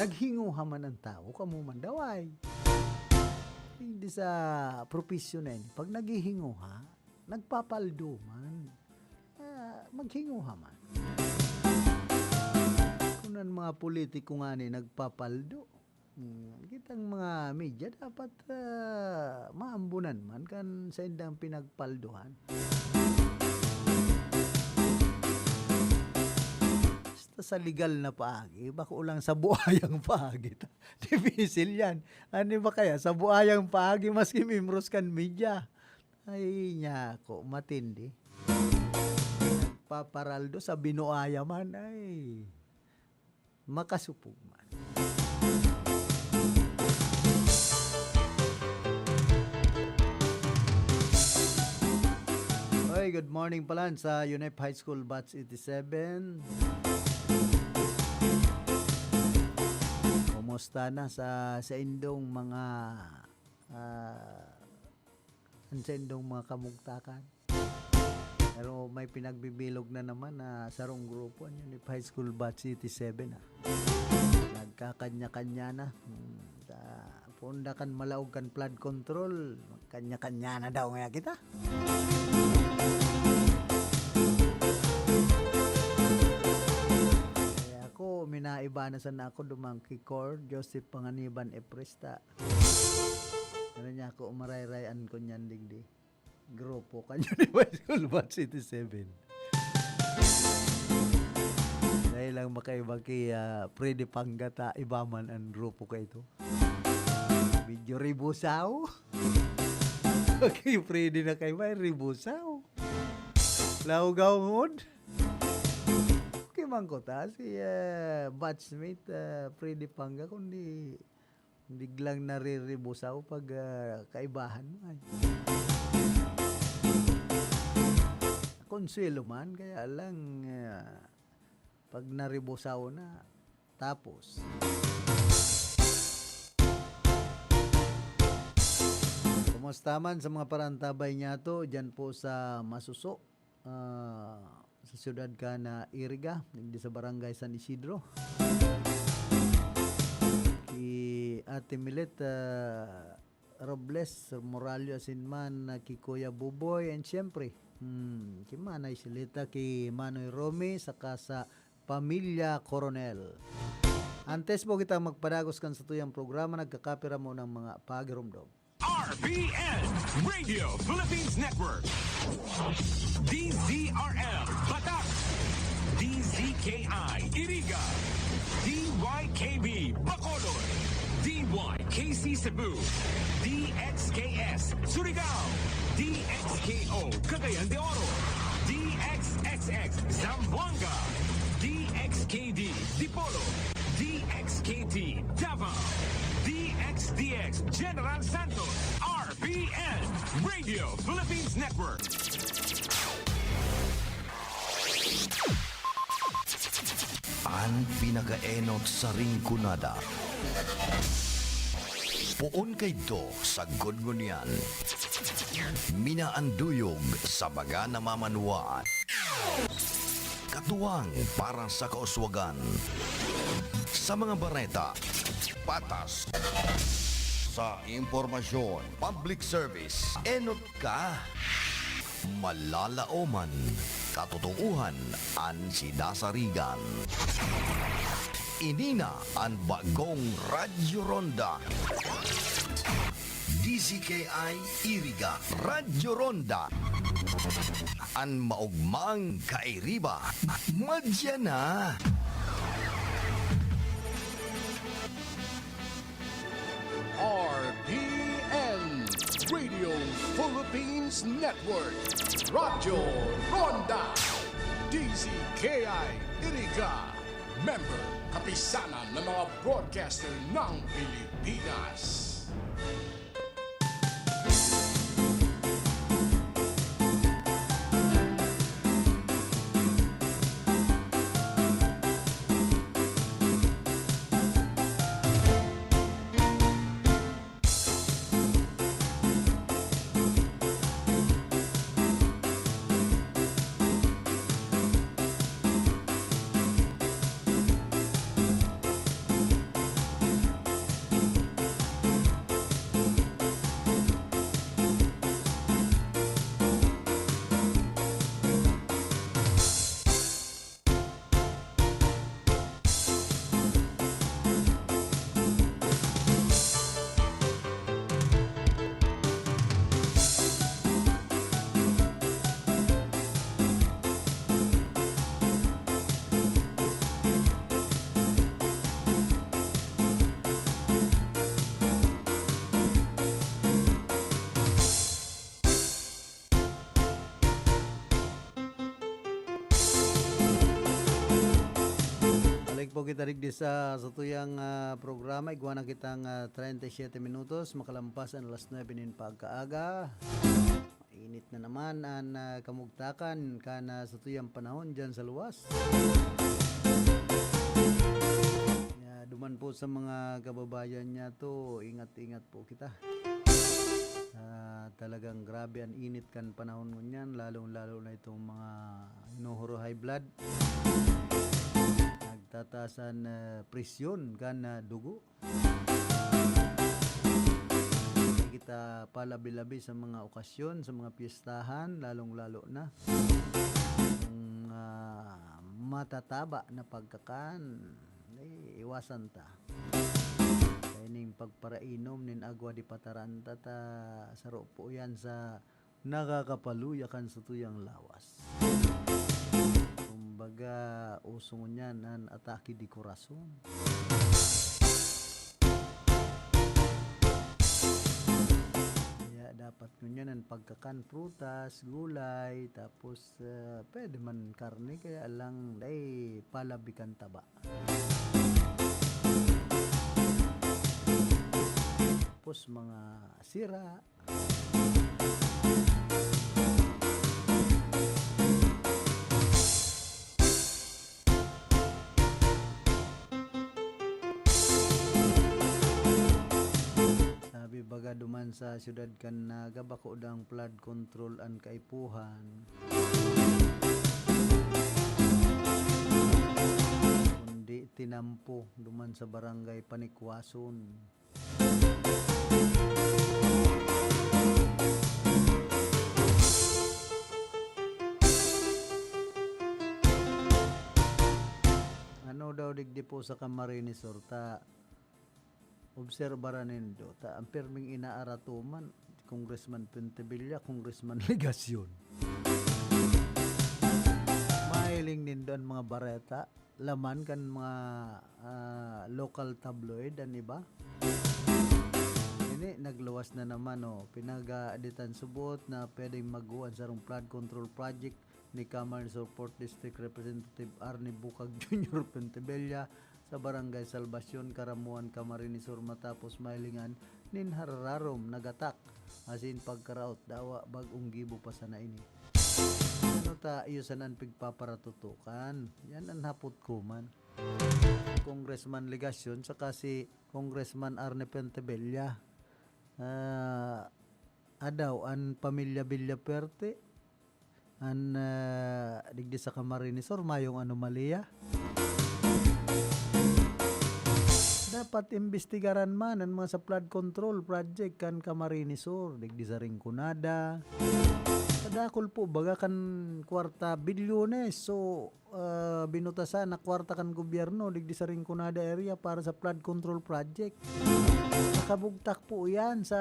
Naghinguha man ang tao, kamo man daw ay. Hindi sa propesyon na yun. Pag naghihinguha, nagpapaldo man. Ah, maghinguha man. Kung ang mga politiko nga ni nagpapaldo, hmm, kitang mga media dapat, ah, maambunan man kan saindang pinagpalduhan. Basta sa legal na paagi, bako lang sa buayang paagi ta. Dipisil yan. Ano ba kaya? Sa buayang paagi, maski miyembros kan media. Ay, nako, matindi. Nagpaparaldo sa binuaya man, ay. Makasupog man. Oy, Good morning pala sa UNEP High School Batch eighty-seven. Kumusta na sa, sa indong mga, ah, an sa indong mga kamugtakan? Pero may pinagbibilog na naman na sarong grupo, an UNEP High School Batch eighty-seven, ah. Nagkakanya-kanya na. Hmm, ta-, poon da kan malaog kan flood control, magkanya-kanya na daw ngaya kita. Kaya ako, minaiba na sana ako, duman ki Cor Joseph Panganiban Epresta. Ano niya ako, umarayray an kunyan digdi. Grupo kan UNEP High School Batch eighty-seven. Dahil lang makaiba ki, ah, Freddy Pangga ta iba man an grupo ka ito. Medyo ribusaw. Okay, Freddy na kay may ribusaw. Lawgaw ngod. Okay man ko ta si, ah, batchmate, ah, Freddy Pangga, kundi biglang nariribusaw pag, ah, kaibahan mo ay. Konsuelo man, kaya lang, ah, pag naribusaw na, tapos. Kumusta man sa mga parantabay niya to, dyan po sa Masuso, ah, sa siyudad ka na Iriga, digdi sa Barangay San Isidro. Ki Ate Milet, ah, Robles, Moralio Asinman, ah, ki Kuya Buboy, and siyempre, hmm, ki Manay Silita, ki Manoy Romy, saka sa Pamilya Coronel. Antes po kita magpadagos kan satuyang programa, nagkakapira mo ng mga pagirumdom. R P N, Radio Philippines Network. D Z R L, Batak. D Z K I, Iriga. D Y K B, Bacolod. D Y K C Cebu. D X K S, Surigao. D X K O, Cagayan de Oro. D X X X, Zamboanga. D X K D, Dipolog. D X K T, Davao. D X D X, General Santos. R P N, Radio Philippines Network. An pinakaenot sa Rinconada. Poon kaidto sagkod ngunyan. Minaanduyog sa mga namamanwaan. Katuwang para sa kauswagan. Sa mga bareta, patas. Sa impormasyon, public service, enot ka. Malalaoman, katotoohan an sinasarigan. Ini na an bagong Radyo Ronda. D Z K I Iriga, Radyo Ronda. An maogmang kairiba, madya na. R P N, Radio Philippines Network, Radyo Ronda, D Z K I Iriga, member, Kapisanan ng mga Broadcaster ng Pilipinas. Balik po kita digdi sa satuyang, ah, programa. Igwa na kitang, ah, treinta y siete minutos. Makalampas an alas nuebe nin pagkaaga. Init na naman an, ah, kamugtakan kan, ah, satuyang panahon diyan sa luwas. Kaya duman po sa mga kababayan niya to, ingat-ingat po kita. Ah, talagang grabe an init kan panahon ngunyan, lalong-lalo na itong mga hinuhuro high blood. Nagtataas an, ah, presyon kan, ah, dugo. Kita palabi-labi sa mga okasyon, sa mga piyestahan, lalong-lalo na kung, ah, matataba na pagkakan, eh, iwasan ta. Kaya ning pagparainom nin agwa di pataranta ta, saro po yan sa nakakapaluya kan satuyang lawas. Kumbaga, uso ngunyan an atake de corazon. Kaya dapat ngunyan an pagkakan prutas, gulay, tapos, ah, pwede man karne, kaya lang, ay, palabi kan taba. Tapos mga sira. Sabi baga duman sa siyudad kan Naga, bako dang flood control an kaipuhan, kundi tinampo duman sa barangay Panikwason. Ano daw digdi po sa Camarines Sur, ta obserbaran nindo, ta ang pirming inaaratoman, Congressman Pontevilla, Congressman Legacion. Mahiling nindo an mga bareta, laman kan mga, ah, local tabloid an iba. Ini, nagluwas na naman, oh. Pinag-aaditan subot na pwedeng maguan sarong flood control project ni Camarines Sur Fourth District Representative Arnie Bucag Junior Pontevilla sa Barangay Salvacion, Caramoan, Camarines Sur, matapos mahilingan nin harararom nagatak asin pagkaraot dawa bag-ong gibo pa sana ini. Ano ta iyo sana an pigpaparatutukan? Yan an hapot ko man. Congressman Legacion saka si Congressman Arne Pentebella. Ah, adaw an pamilya Villafuerte, an, ah, digdi sa Camarines Sur, mayong anomalya. Dapat imbestigaran man an mga sa flood control project kan Camarines Sur, digdi sa Rinconada. Kadakul po baga kan kwarta, bilyones. So, ah, binutasan na kwarta kan gobyerno digdi sa Rinconada area para sa flood control project. Nakabugtak po yan sa,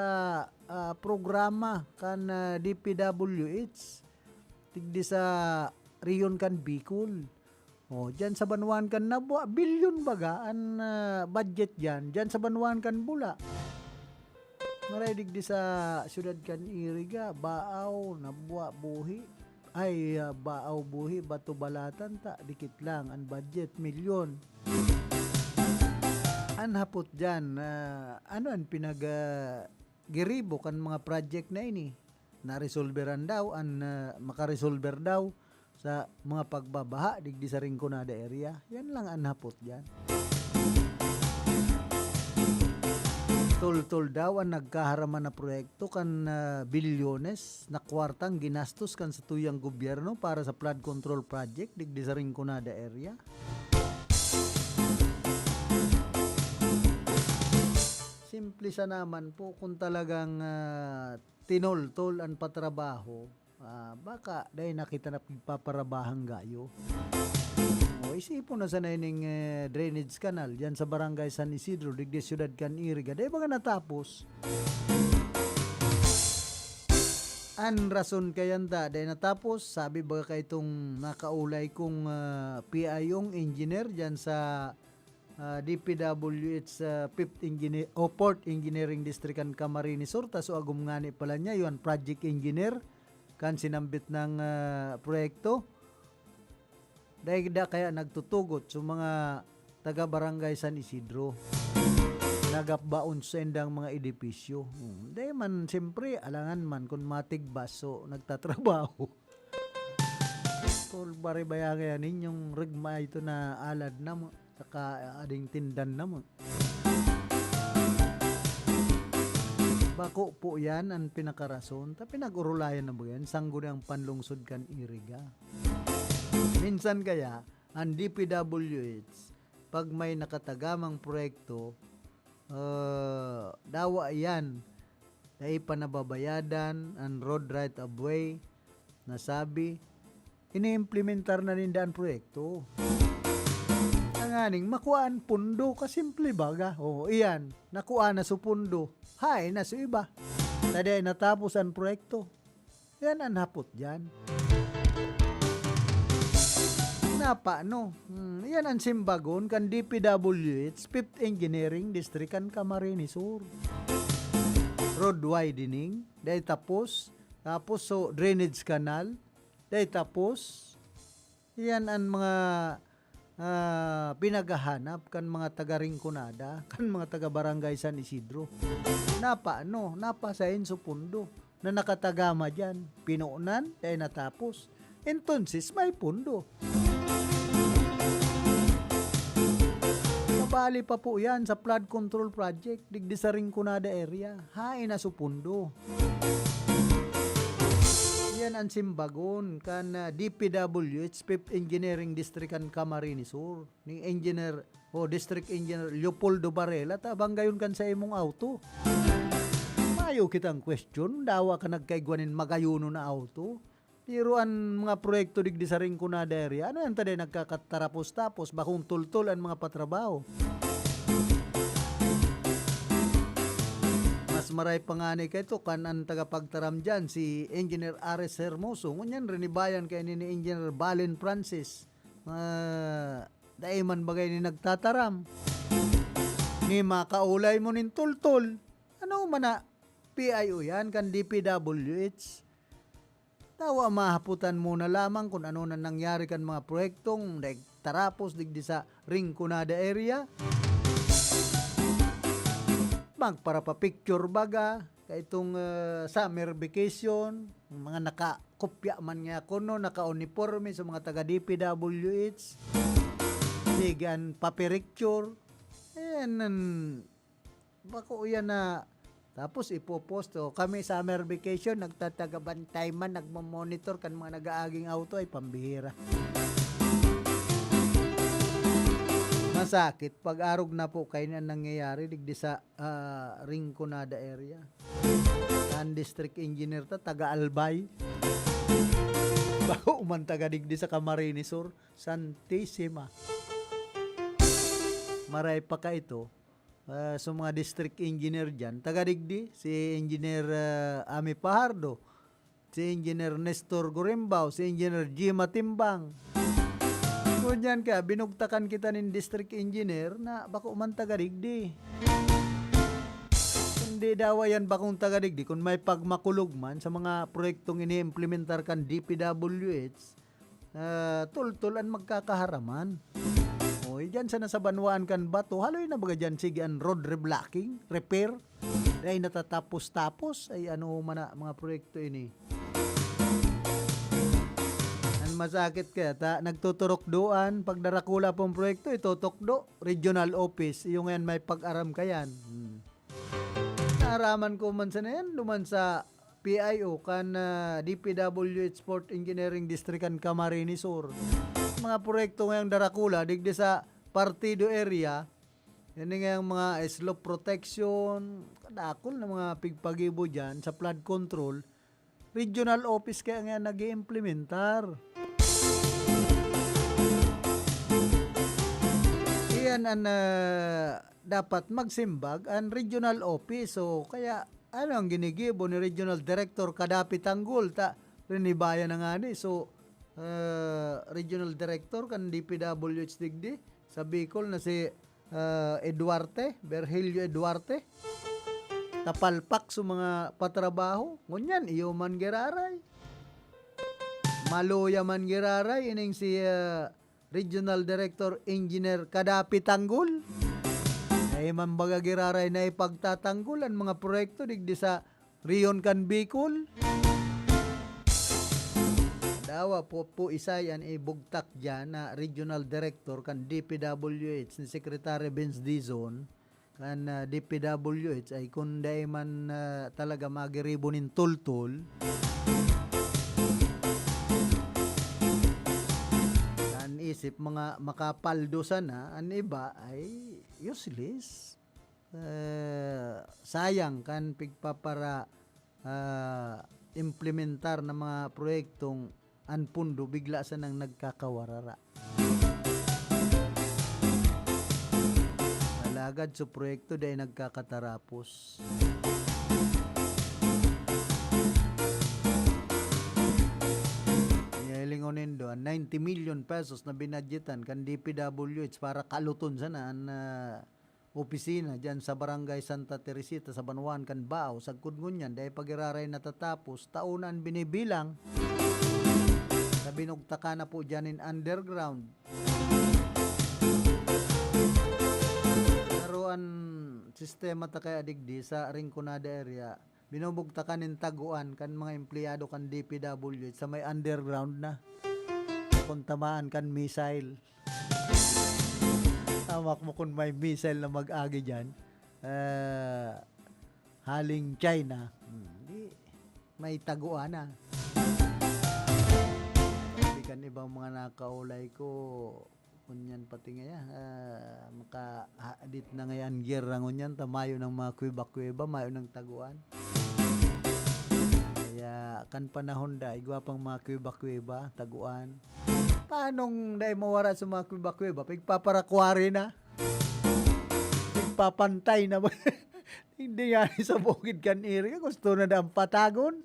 ah, programa kan, ah, D P W H digdi sa rehiyon kan Bicol. Oh, diyan sa banwaan kan Nabua, bilyon baga an, ah, budget diyan. Diyan sa banwaan kan Bula. Maray digdi sa siyudad kan Iriga, Baaw, Nabua, Buhi. Ay, ah, Baaw, Buhi, Bato, Balatan ta, dikit lang. An budget, milyon. An hapot diyan, ah, ano an pinag, ah, giribo kan mga project na ini? Naresolberan daw an, ah, makaresolber daw sa mga pagbabaha digdi sa Rinconada area. Yan lang an hapot diyan. Toltol daw an nagkaharaman na proyekto kan, ah, bilyones na kwartang ginastos kan satuyang gobyerno para sa flood control project digdi sa Rinconada area. Simple sana man po kung talagang, ah, tinoltol an patrabaho, ah, baka dai na kita na pigpaparabahan gayo. O, isipon na sana ining, eh, drainage canal diyan sa Barangay San Isidro, digdi siyudad kan Iriga. Dai baga natapos? An rason kaya nda dai natapos, sabi baga kaitong nakaulay kong, ah, P I O engineer diyan sa ah, D P W H, ah, fifth Engineer o fourth Engineering District kan Camarines Sur, ta so agom ngani pala niya, iyo an project engineer kan sinambit nang, ah, proyekto. Dai da kaya nagtutugot sa mga taga Barangay San Isidro. nagapbaon sa indang mga edipisyo. Hmm, di man, siyempre, alangan man kun matigbas, so, nagtatrabaho. Tol, pare, baya kaya ninyong regma ito na alad na mo, saka ading tindan na mo. Bako po yan ang pinakarason. Ta pinag-urulayan na ba yan? Sangguni ang panlungsod kan Iriga. Minsan kaya, ang D P W H, pag may nakatagamang proyekto, ah, dawa yan, dai pa nababayadan ang road right of way na sabi, iniimplementar na ninda ang proyekto. Tanganing makuha ang pundo, kasimple baga. O, iyan, nakuha na su pundo. Hain na su iba. Ta dai natapos ang proyekto. Yan ang hapot dyan. Napa, no? Hmm, yan ang simbagon kan D P W H, Fifth Engineering District kan Camarines Sur. Road widening, dai tapos. Tapos, so, drainage canal, dai tapos. Yan ang mga, ah, pinaghahanap kan mga taga Rinconada, kan mga taga Barangay San Isidro. Napa, ano, napa sa inyo pundo na nakatagama diyan? Pinunan, dai natapos. Entonces, may pundo. Nabali pa po yan sa flood control project, digdi sa Rinconada area. Hain na su pundo. Yan ang simbagon kan, ah, D P W H, Fifth Engineering District kan Camarines Sur, ni Engineer o District Engineer Leopoldo Varela, ta banggayon kan sa imong auto. Mayo kitang question, dawa ka nagkaigwa nin magayonon na auto. Pero an mga proyekto digdi sa Rinconada area, ano yan ta dai nagkakatarapos-tapos, bakong tultol an mga patrabaho. Mas maray pa ngani kaito kan an tagapagtaram diyan, si Engineer Ares Hermoso. Ngunyan, rinibayan kaini ni Engineer Valen Francis. Ah, dai man bagay ni nagtataram. Ni makaulay mo nin tultol. Ano man na, P I O yan, kan D P W H. Dawa mahaputan mo na lamang kun ano na nangyari kan mga proyektong nagtarapos digdi sa Rinconada area. Magparapa-picture baga, kaitong, ah, summer vacation, mga nakakopya man nga kuno, naka-uniforme sa mga taga D P W H. Sige, an papiricture. Ayan, nan-, bako yan na, tapos ipopost, "O, kami summer vacation, nagtatagabantay man, nagmo-monitor kan mga nag-aaging auto," ay pambihira. Masakit, pag-arog na po kaini an nangyayari digdi sa, ah, Rinconada area. An district engineer ta, taga Albay. Bako man taga digdi sa Camarines Sur, Santisima. Maray pa kaito, ah, sa mga district engineer diyan, taga digdi, si Engineer, ah, Ami Fajardo, si Engineer Nestor Gurimbao, si Engineer Jim Matimbang. Ngunyan kaya, binugtakan kita nin district engineer na bako man taga digdi. Kundi dawa yan bakong taga digdi, kun may pagmakulog man sa mga proyektong iniimplementar kan D P W H, ah, tultol an magkakaharaman. O, diyan sa nasa banwaan kan bato, haloy na baga diyan, sige, an road reblocking, repair. Ay, natatapos-tapos. Ay, ano man na, mga proyekto ini. An masakit kaya, ta, nagtuturukdoan, pag darakula pong proyekto, itutukdo, regional office, iyo ngayan may pag-aram kayan. Hmm. Naaraman ko man sana yan, duman sa P I O kan, ah, D P W H Port Engineering District kan Camarines Sur. Mga proyekto ngayang darakula, digdi sa Partido area, yan nga yung mga slope protection, kadakol na mga pigpagibo dyan sa flood control, regional office kaya nga nag-iimplementar. Iyan ang, ah, dapat magsimbag ang regional office. So, kaya ano ang ginigibo ni Regional Director Kadapi Tanggol? Ta, rinibayan na nga ni. So, ah, Regional Director kan D P W H digdi sa Bicol na si, ah, Eduarte, Virgilio Eduarte. Tapalpak sa mga patrabaho. Ngunyan, iyo man giraray. Maluya man giraray, ining si, ah, Regional Director Engineer Kadapi Tanggol. Ay man baga giraray na ipagtatanggol an mga proyekto digdi sa rehiyon kan Bicol. Dawa po, po isay an ibugtak diyan na regional director kan D P W H ni Secretary Vince Dizon. Kan, ah, D P W H ay kun dai man, ah, talaga magiribo nin tultol, an isip mga makapaldo sana, an iba ay useless. Ah, sayang kan pigpapara ah, implementar na mga proyektong an pundo bigla sanang nagkakawarara. Alagad so proyekto dai nagkakatarapos. Kaya hilingon nindo, an ninety million pesos na binadyetan kan D P W H para kaluton sana an, ah, opisina diyan sa Barangay Santa Teresita sa banwaan kan Bao. Sagkod ngunyan, dai pa giraray natatapos, taon na an binibilang. Sa binugtakan na po diyan in underground. Pero an sistema ta kaya digdi sa Rinconada area, binubugtakan nin taguan kan mga empleyado kan D P W H sa may underground na. Kung tamaan kan missile. Hamak mo kun may missile na mag-agi diyan, ah, haling China, hmm, di may taguan na. Sabi kan ibang mga nakaulay ko, ngunyan pati ngaya, ah, makahadit na ngaya an giyera ngunyan, ta mayo nang mga kuweba-kuweba, mayo nang taguan. Kaya kan panahon da, igwa pang mga kuweba-kuweba, taguan. Paanong dai mawara sa mga kuweba-kuweba? Pigpaparakwari na. Pigpapantay na ba? Hindi nga sa bukid kan iri, gusto na dang patagon.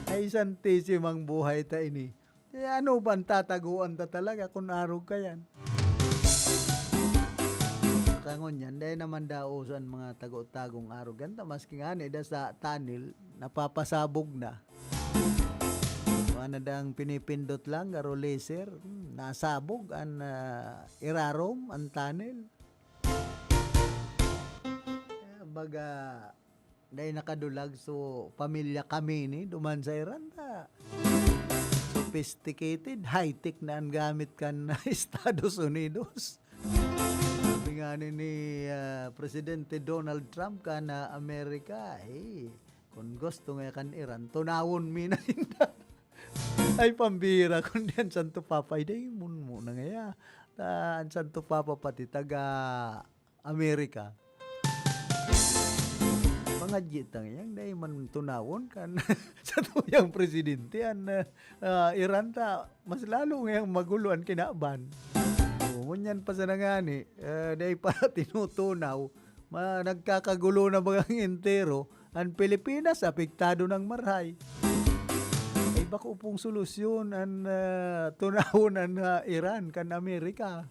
Ay, santisimang buhay ta ini. Eh, ano bang tataguan ta talaga kun arog ka yan? Kangon yan, dahil naman daw uso ang mga tago-tagong arog yan. Ta, maski nga ni, da sa tunnel, napapasabog na. Mga na dang pinipindot lang, garo laser, hmm, nasabog ang, ah, irarom, ang tunnel. Eh, baga, dai nakadulag so pamilya kami ni duman sa Iran ta. Sophisticated, high-tech na ang gamit kan Estados Unidos. Sabi nga ni, ni, ah, Presidente Donald Trump kan, ah, Amerika, eh, kung gusto nga kan Iran, tunawon mi na ninda. Ay, pambira, kung di ang Santo Papa, ay, dai mo na ngaya. Ta, ang Santo Papa pati taga Amerika. Pangadyi ta ngayang dai man tunawon kan satuyang presidente an, ah, Iran ta mas lalo ngayang magulo an kinaban. O, ngunyan pa sana ngani, ah, dai pa tinutunaw, ma-, nagkakagulo na bagang entero, an Pilipinas apektado nang marhay. Ay, bako pong solusyon an, ah, tunawon an, ah, Iran kan Amerika.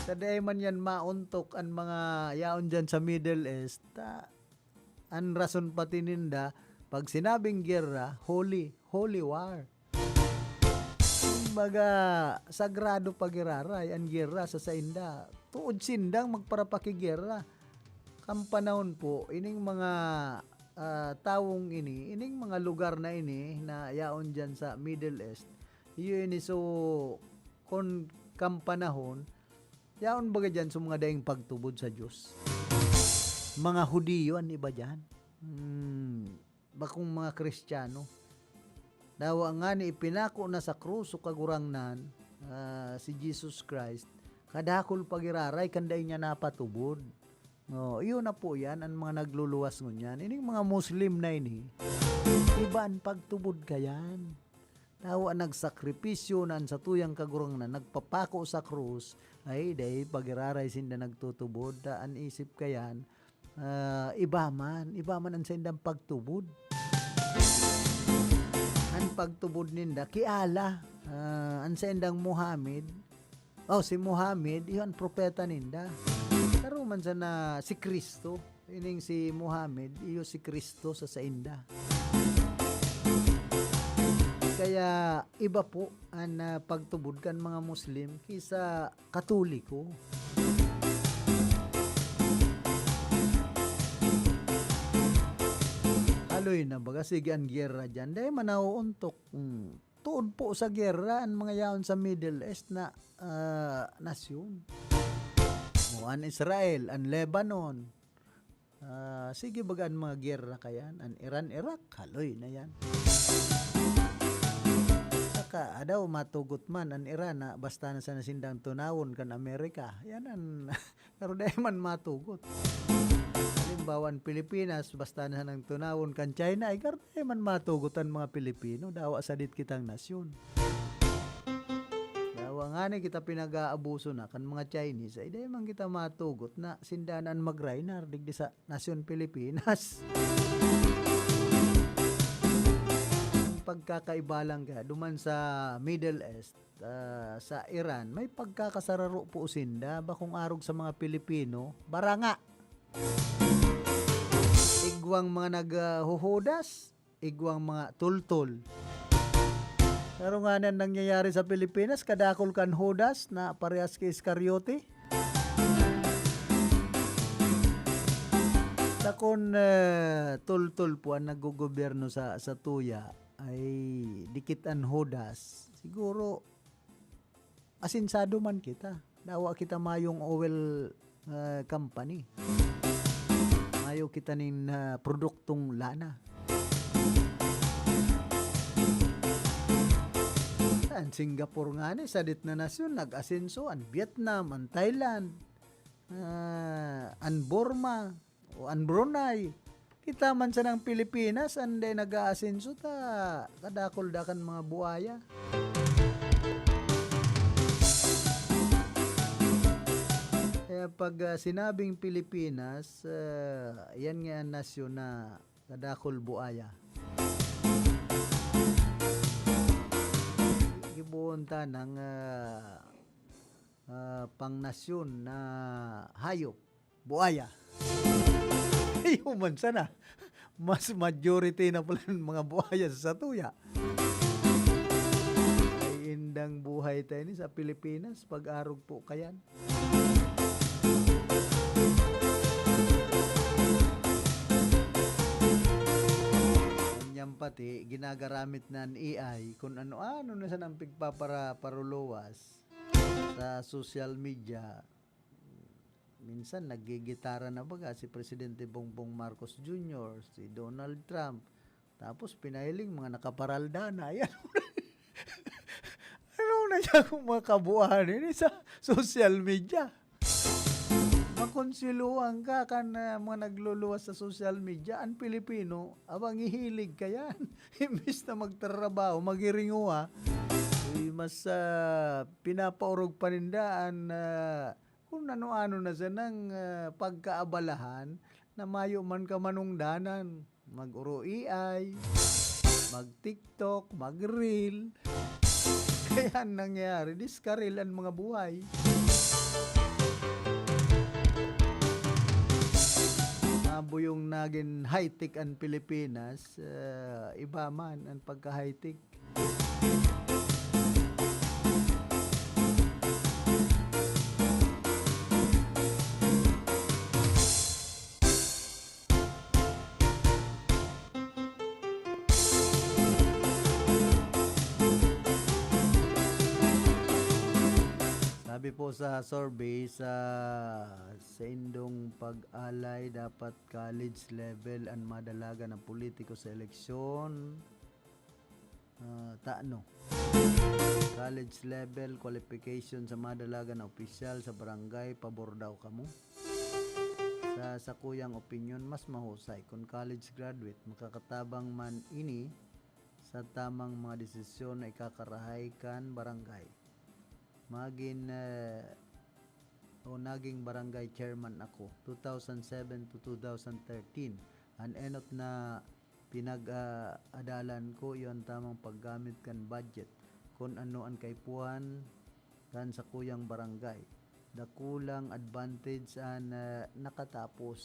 Ta dai man yan maontok an mga yaon diyan sa Middle East, ta, an rason pati ninda, pag sinabing giyera, holy, holy war. Kumbaga, sagrado pag-iraray an giyera sa sainda. Tuod sindang magparapakigiyera. Kan panahon po, ining mga, ah, tawong ini, ining mga lugar na ini na yaon diyan sa Middle East, iyo ini so, kun kan panahon, yaon baga diyan so mga daing pagtubod sa Dios. Mga Hudiyo an iba diyan. Hmm, bakong mga Kristiyano. Dawa ngani ipinako na sa krus o Kagurangnan, ah, si Jesus Christ, kadakul pag-iraray kan dai niya napatubod. Oh, iyo na po yan, ang mga nagluluwas ngunyan. Ining mga Muslim na ini, iba an pagtubod kayan. Dawa nagsakripisyo na an satuyang Kagurangnan, nagpapako sa krus, ay, dai pag-iraray sinda nagtutubod, ta an isip kayan, ah, iba man, iba man an saindang pagtubod. An pagtubod ninda, ki Allah, ah, an saindang Muhammad, oh, si Muhammad, iyo an propeta ninda. Saro man sana si Cristo, ining si Muhammad, iyo si Cristo sa sainda. Kaya iba po an, ah, pagtubod kan mga Muslim ki sa Katoliko. Haloy na baga, sige an giyera diyan. Dai man nauuntok. Hmm. Tuod po sa giyera an mga yaon sa Middle East na, ah, nasyon. O an Israel, an Lebanon. Ah, sige baga an mga giyera kayan. An Iran, Iraq, haloy na yan. Saka, adaw, matugot man an Iran na basta na sana sindang tunawon kan Amerika. Yan an Pero dai man matugot. Halimbawa, an Pilipinas, basta na nang tunawon kan China, ay garo dai man matugot an mga Pilipino. Dawa sadit kitang nasyon. Dawa ngani kita pinag-aabuso na kan mga Chinese, ay dai man kita matugot na sinda na an mag-raynar digdi sa nasyon Pilipinas. Ang pagkakaiba lang kaya, duman sa Middle East, ah, sa Iran, may pagkakasararo po sinda, bakong arog sa mga Pilipino, baranga. Igwang mga naghuhudas, igwang mga tultol. Pero nga na nangyayari sa Pilipinas, kadakol kan hudas na parehas kay Iscariote. Takon, eh, tultol po ang naggogobyerno sa, sa tuya, ay dikit an hudas. Siguro, asensado man kita. Dawa kita mayong oil, ah, company. Mayo kita nin, ah, produktong lana. An Singapore ngani, sadit na nasyon, nag-asenso. An Vietnam, an Thailand, ah, an Burma, o an Brunei. Kita man sanang Pilipinas, an dai nag-aasenso ta kadakol da kan mga buaya. Kaya pag, ah, sinabing Pilipinas, ah, yan nga an nasyon na kadakol buaya. Gibohon ta ng, ah, ah, pangnasyon na hayop. Buaya. Iyo man sana. Mas majority na pala ng mga buaya sa satuya. Ay, indang buhay tayo ni sa Pilipinas, pag-arog po kayan. Ganyan pati, ginagaramit na ang A I kung ano-ano na sanang pigpapara-, paruluwas sa social media. Minsan, naggigitara na baga si Presidente Bongbong Marcos Junior, si Donald Trump. Tapos, pinahiling mga nakaparalda na. Ayan. Ano na siya kung mga kabuuan ini sa social media? Makonsiluhan ka kan, ah, mga nagluluwas sa social media. Ang Pilipino, abang hihilig ka yan. Imbis na magtrabaho, maghiringuha, uy, mas, ah, pinapaorog pa ninda an, ah, kung ano-ano na sanang, ah, pagkaabalahan na mayo man ka manungdanan. Mag-uro A I, mag-TikTok, mag-reel. Kaya ang nangyayari, diskaril ang mga buhay. Mabuyong nagin high-tech ang Pilipinas, ah, iba man ang pagka-high-tech. Sabi po sa survey, sa saindong pag-alay, dapat college level ang madalagan ng politiko sa eleksyon. Ah, tano. College level qualification sa madalagan na opisyal sa barangay, pabor daw kamo? Sa sakuyang opinyon, mas mahusay kun college graduate, makakatabang man ini sa tamang mga desisyon na ikakarahay kan barangay. Magin, eh, o naging barangay chairman ako, two thousand seven to two thousand thirteen. An enot na pinag-, ah, adalan ko iyo an tamang paggamit kan budget, kun ano an kaipuhan kan sakuyang barangay. Dakulang advantage an, ah, nakatapos,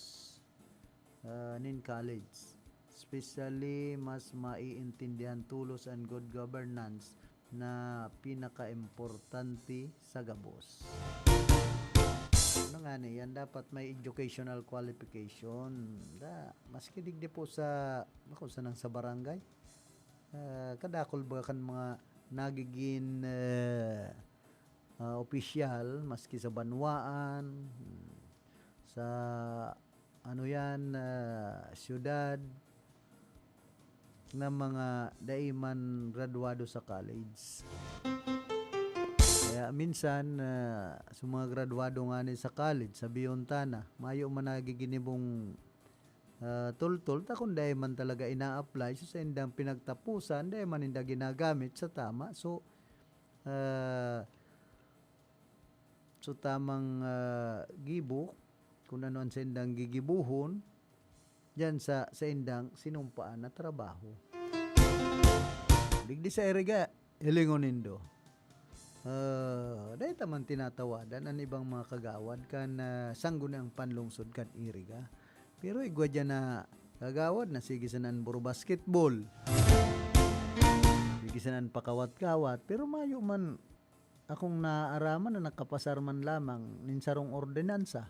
ah, nin college. Especially, mas maiintindihan tolos an good governance na pinakaimportante sa gabos. Ano Ngani, yan dapat may educational qualification. Da, maski digdi po sa, ako, sa nang sa barangay, ah, kadakol ba kan mga nagigin, eh, ah, opisyal, maski sa banwaan, hmm, sa, ano yan, ah, siyudad, na mga dai man graduado sa college. Kaya minsan, ah, sa mga graduado ngani sa college, sabihon ta na, mayo man nagiginibong, ah, tultol, ta kung dai man talaga ina-apply, so sa indang pinagtapusan, dai man ninda ginagamit sa tama. So, ah, so tamang, ah, gibo, kung ano ang sa indang gigibuhon, diyan sa, sa indang sinumpaan na trabaho. Digdi sa Iriga, hilingon nindo. Ah, dai ta man tinatawadan an ibang mga kagawad kan, ah, sangguniang panlungsod kan Iriga. Pero igwa diyan na kagawad na sige sana an buro basketball. Sige sana an pakawat-kawat. Pero mayo man akong naaaraman na nakapasar man lamang nin sarong ordinansa.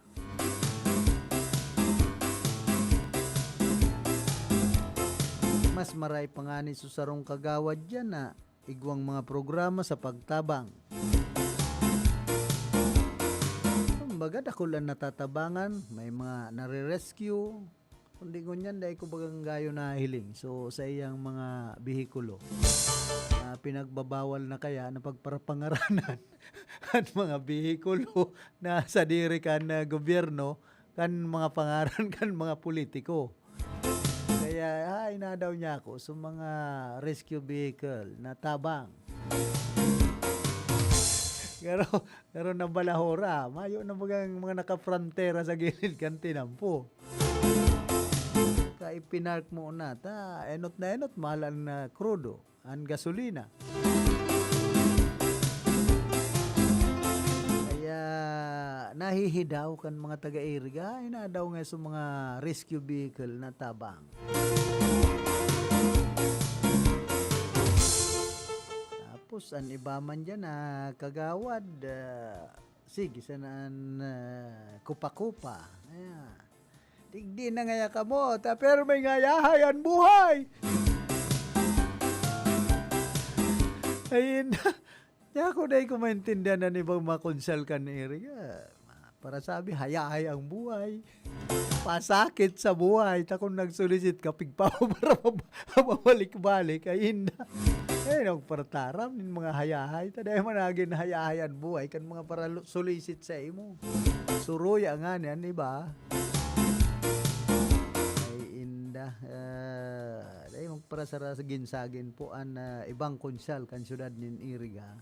Mas maray pa ngani sa sarong kagawad diyan na igwang mga programa sa pagtabang. Kumbaga, dakul an natatabangan, may mga nare-rescue. Kundi ngunyan, dai ko bagang gayo nahiling. So, sa iyang mga behikulo, na pinagbabawal na kaya na pagparapangaranan an mga behikulo na sadiri kan, ah, gobyerno, kan mga pangaran kan mga politiko. Kaya, ah, inadaw niya ako sa mga rescue vehicle na tabang. Pero, pero nabalahora, mayo na bagang mga nakafrontera sa gilid kan tinampo. Ka ipinark mo na, ta, enot na enot, mahal an, ah, krudo, an gasolina. Kaya nahihidaw kan mga taga-Iriga, inadaw nga sa mga rescue vehicle na tabang. Tapos, an iba man diyan, ah, kagawad, ah, sige, sana an, ah, kupa-kupa. Ayan. Digdi na ngaya kamo, ta, pero may ngayahay an buhay. Ayun. Kaya ako dai ko maintindihan an ibang mga konsel kan Iriga. Para sabi, hayahay ang buhay. Pasakit sa buhay. Ta kung nagsulisit ka, pigpao para mab-, mabalik-balik. Ay, inda. Eh, nagpartaram nin mga hayahay. Ta dai man nagin hayahay an buhay kan mga para lu-, sulisit sa imo. Suruya ngani an iba. Ay, inda. Ah, dai magparasara sa ginsagin po an, ah, ibang konsel kan syudad nin Iriga.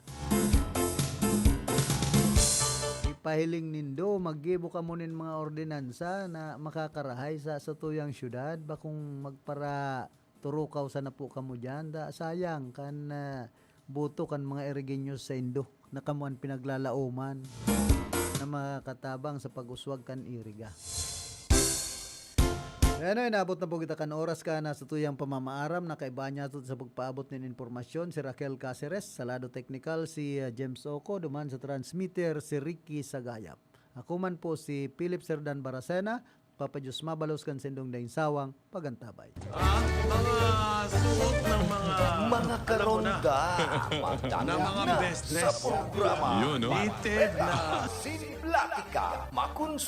Ipahiling nindo, maggibo kamo nin mga ordinansa na makakarahay sa satuyang syudad, bakong magparaturukaw sana po kamo diyan. Da, sayang kan, ah, boto kan mga Irigeños saindo na kamo an pinaglalaoman na makatabang sa pag-uswag kan Iriga. Kaya ano, inabot na po kita kan oras kan satuyang pamamaaram. Nakaiba niya sa pagpaabot nin impormasyon si Raquel Caceres, sa lado teknikal si, ah, James Oco, duman sa transmitter si Ricky Sagayap. Ako man po si Philip Serdan Baracena, Papa Diyos mabalos kan sindong daing sawang pagantabay. Ang mga suot ng mga, mga alam mo na, karonda, na mga na business sa programa. Yun, no? Dated na. Sin Platika, makonsulta.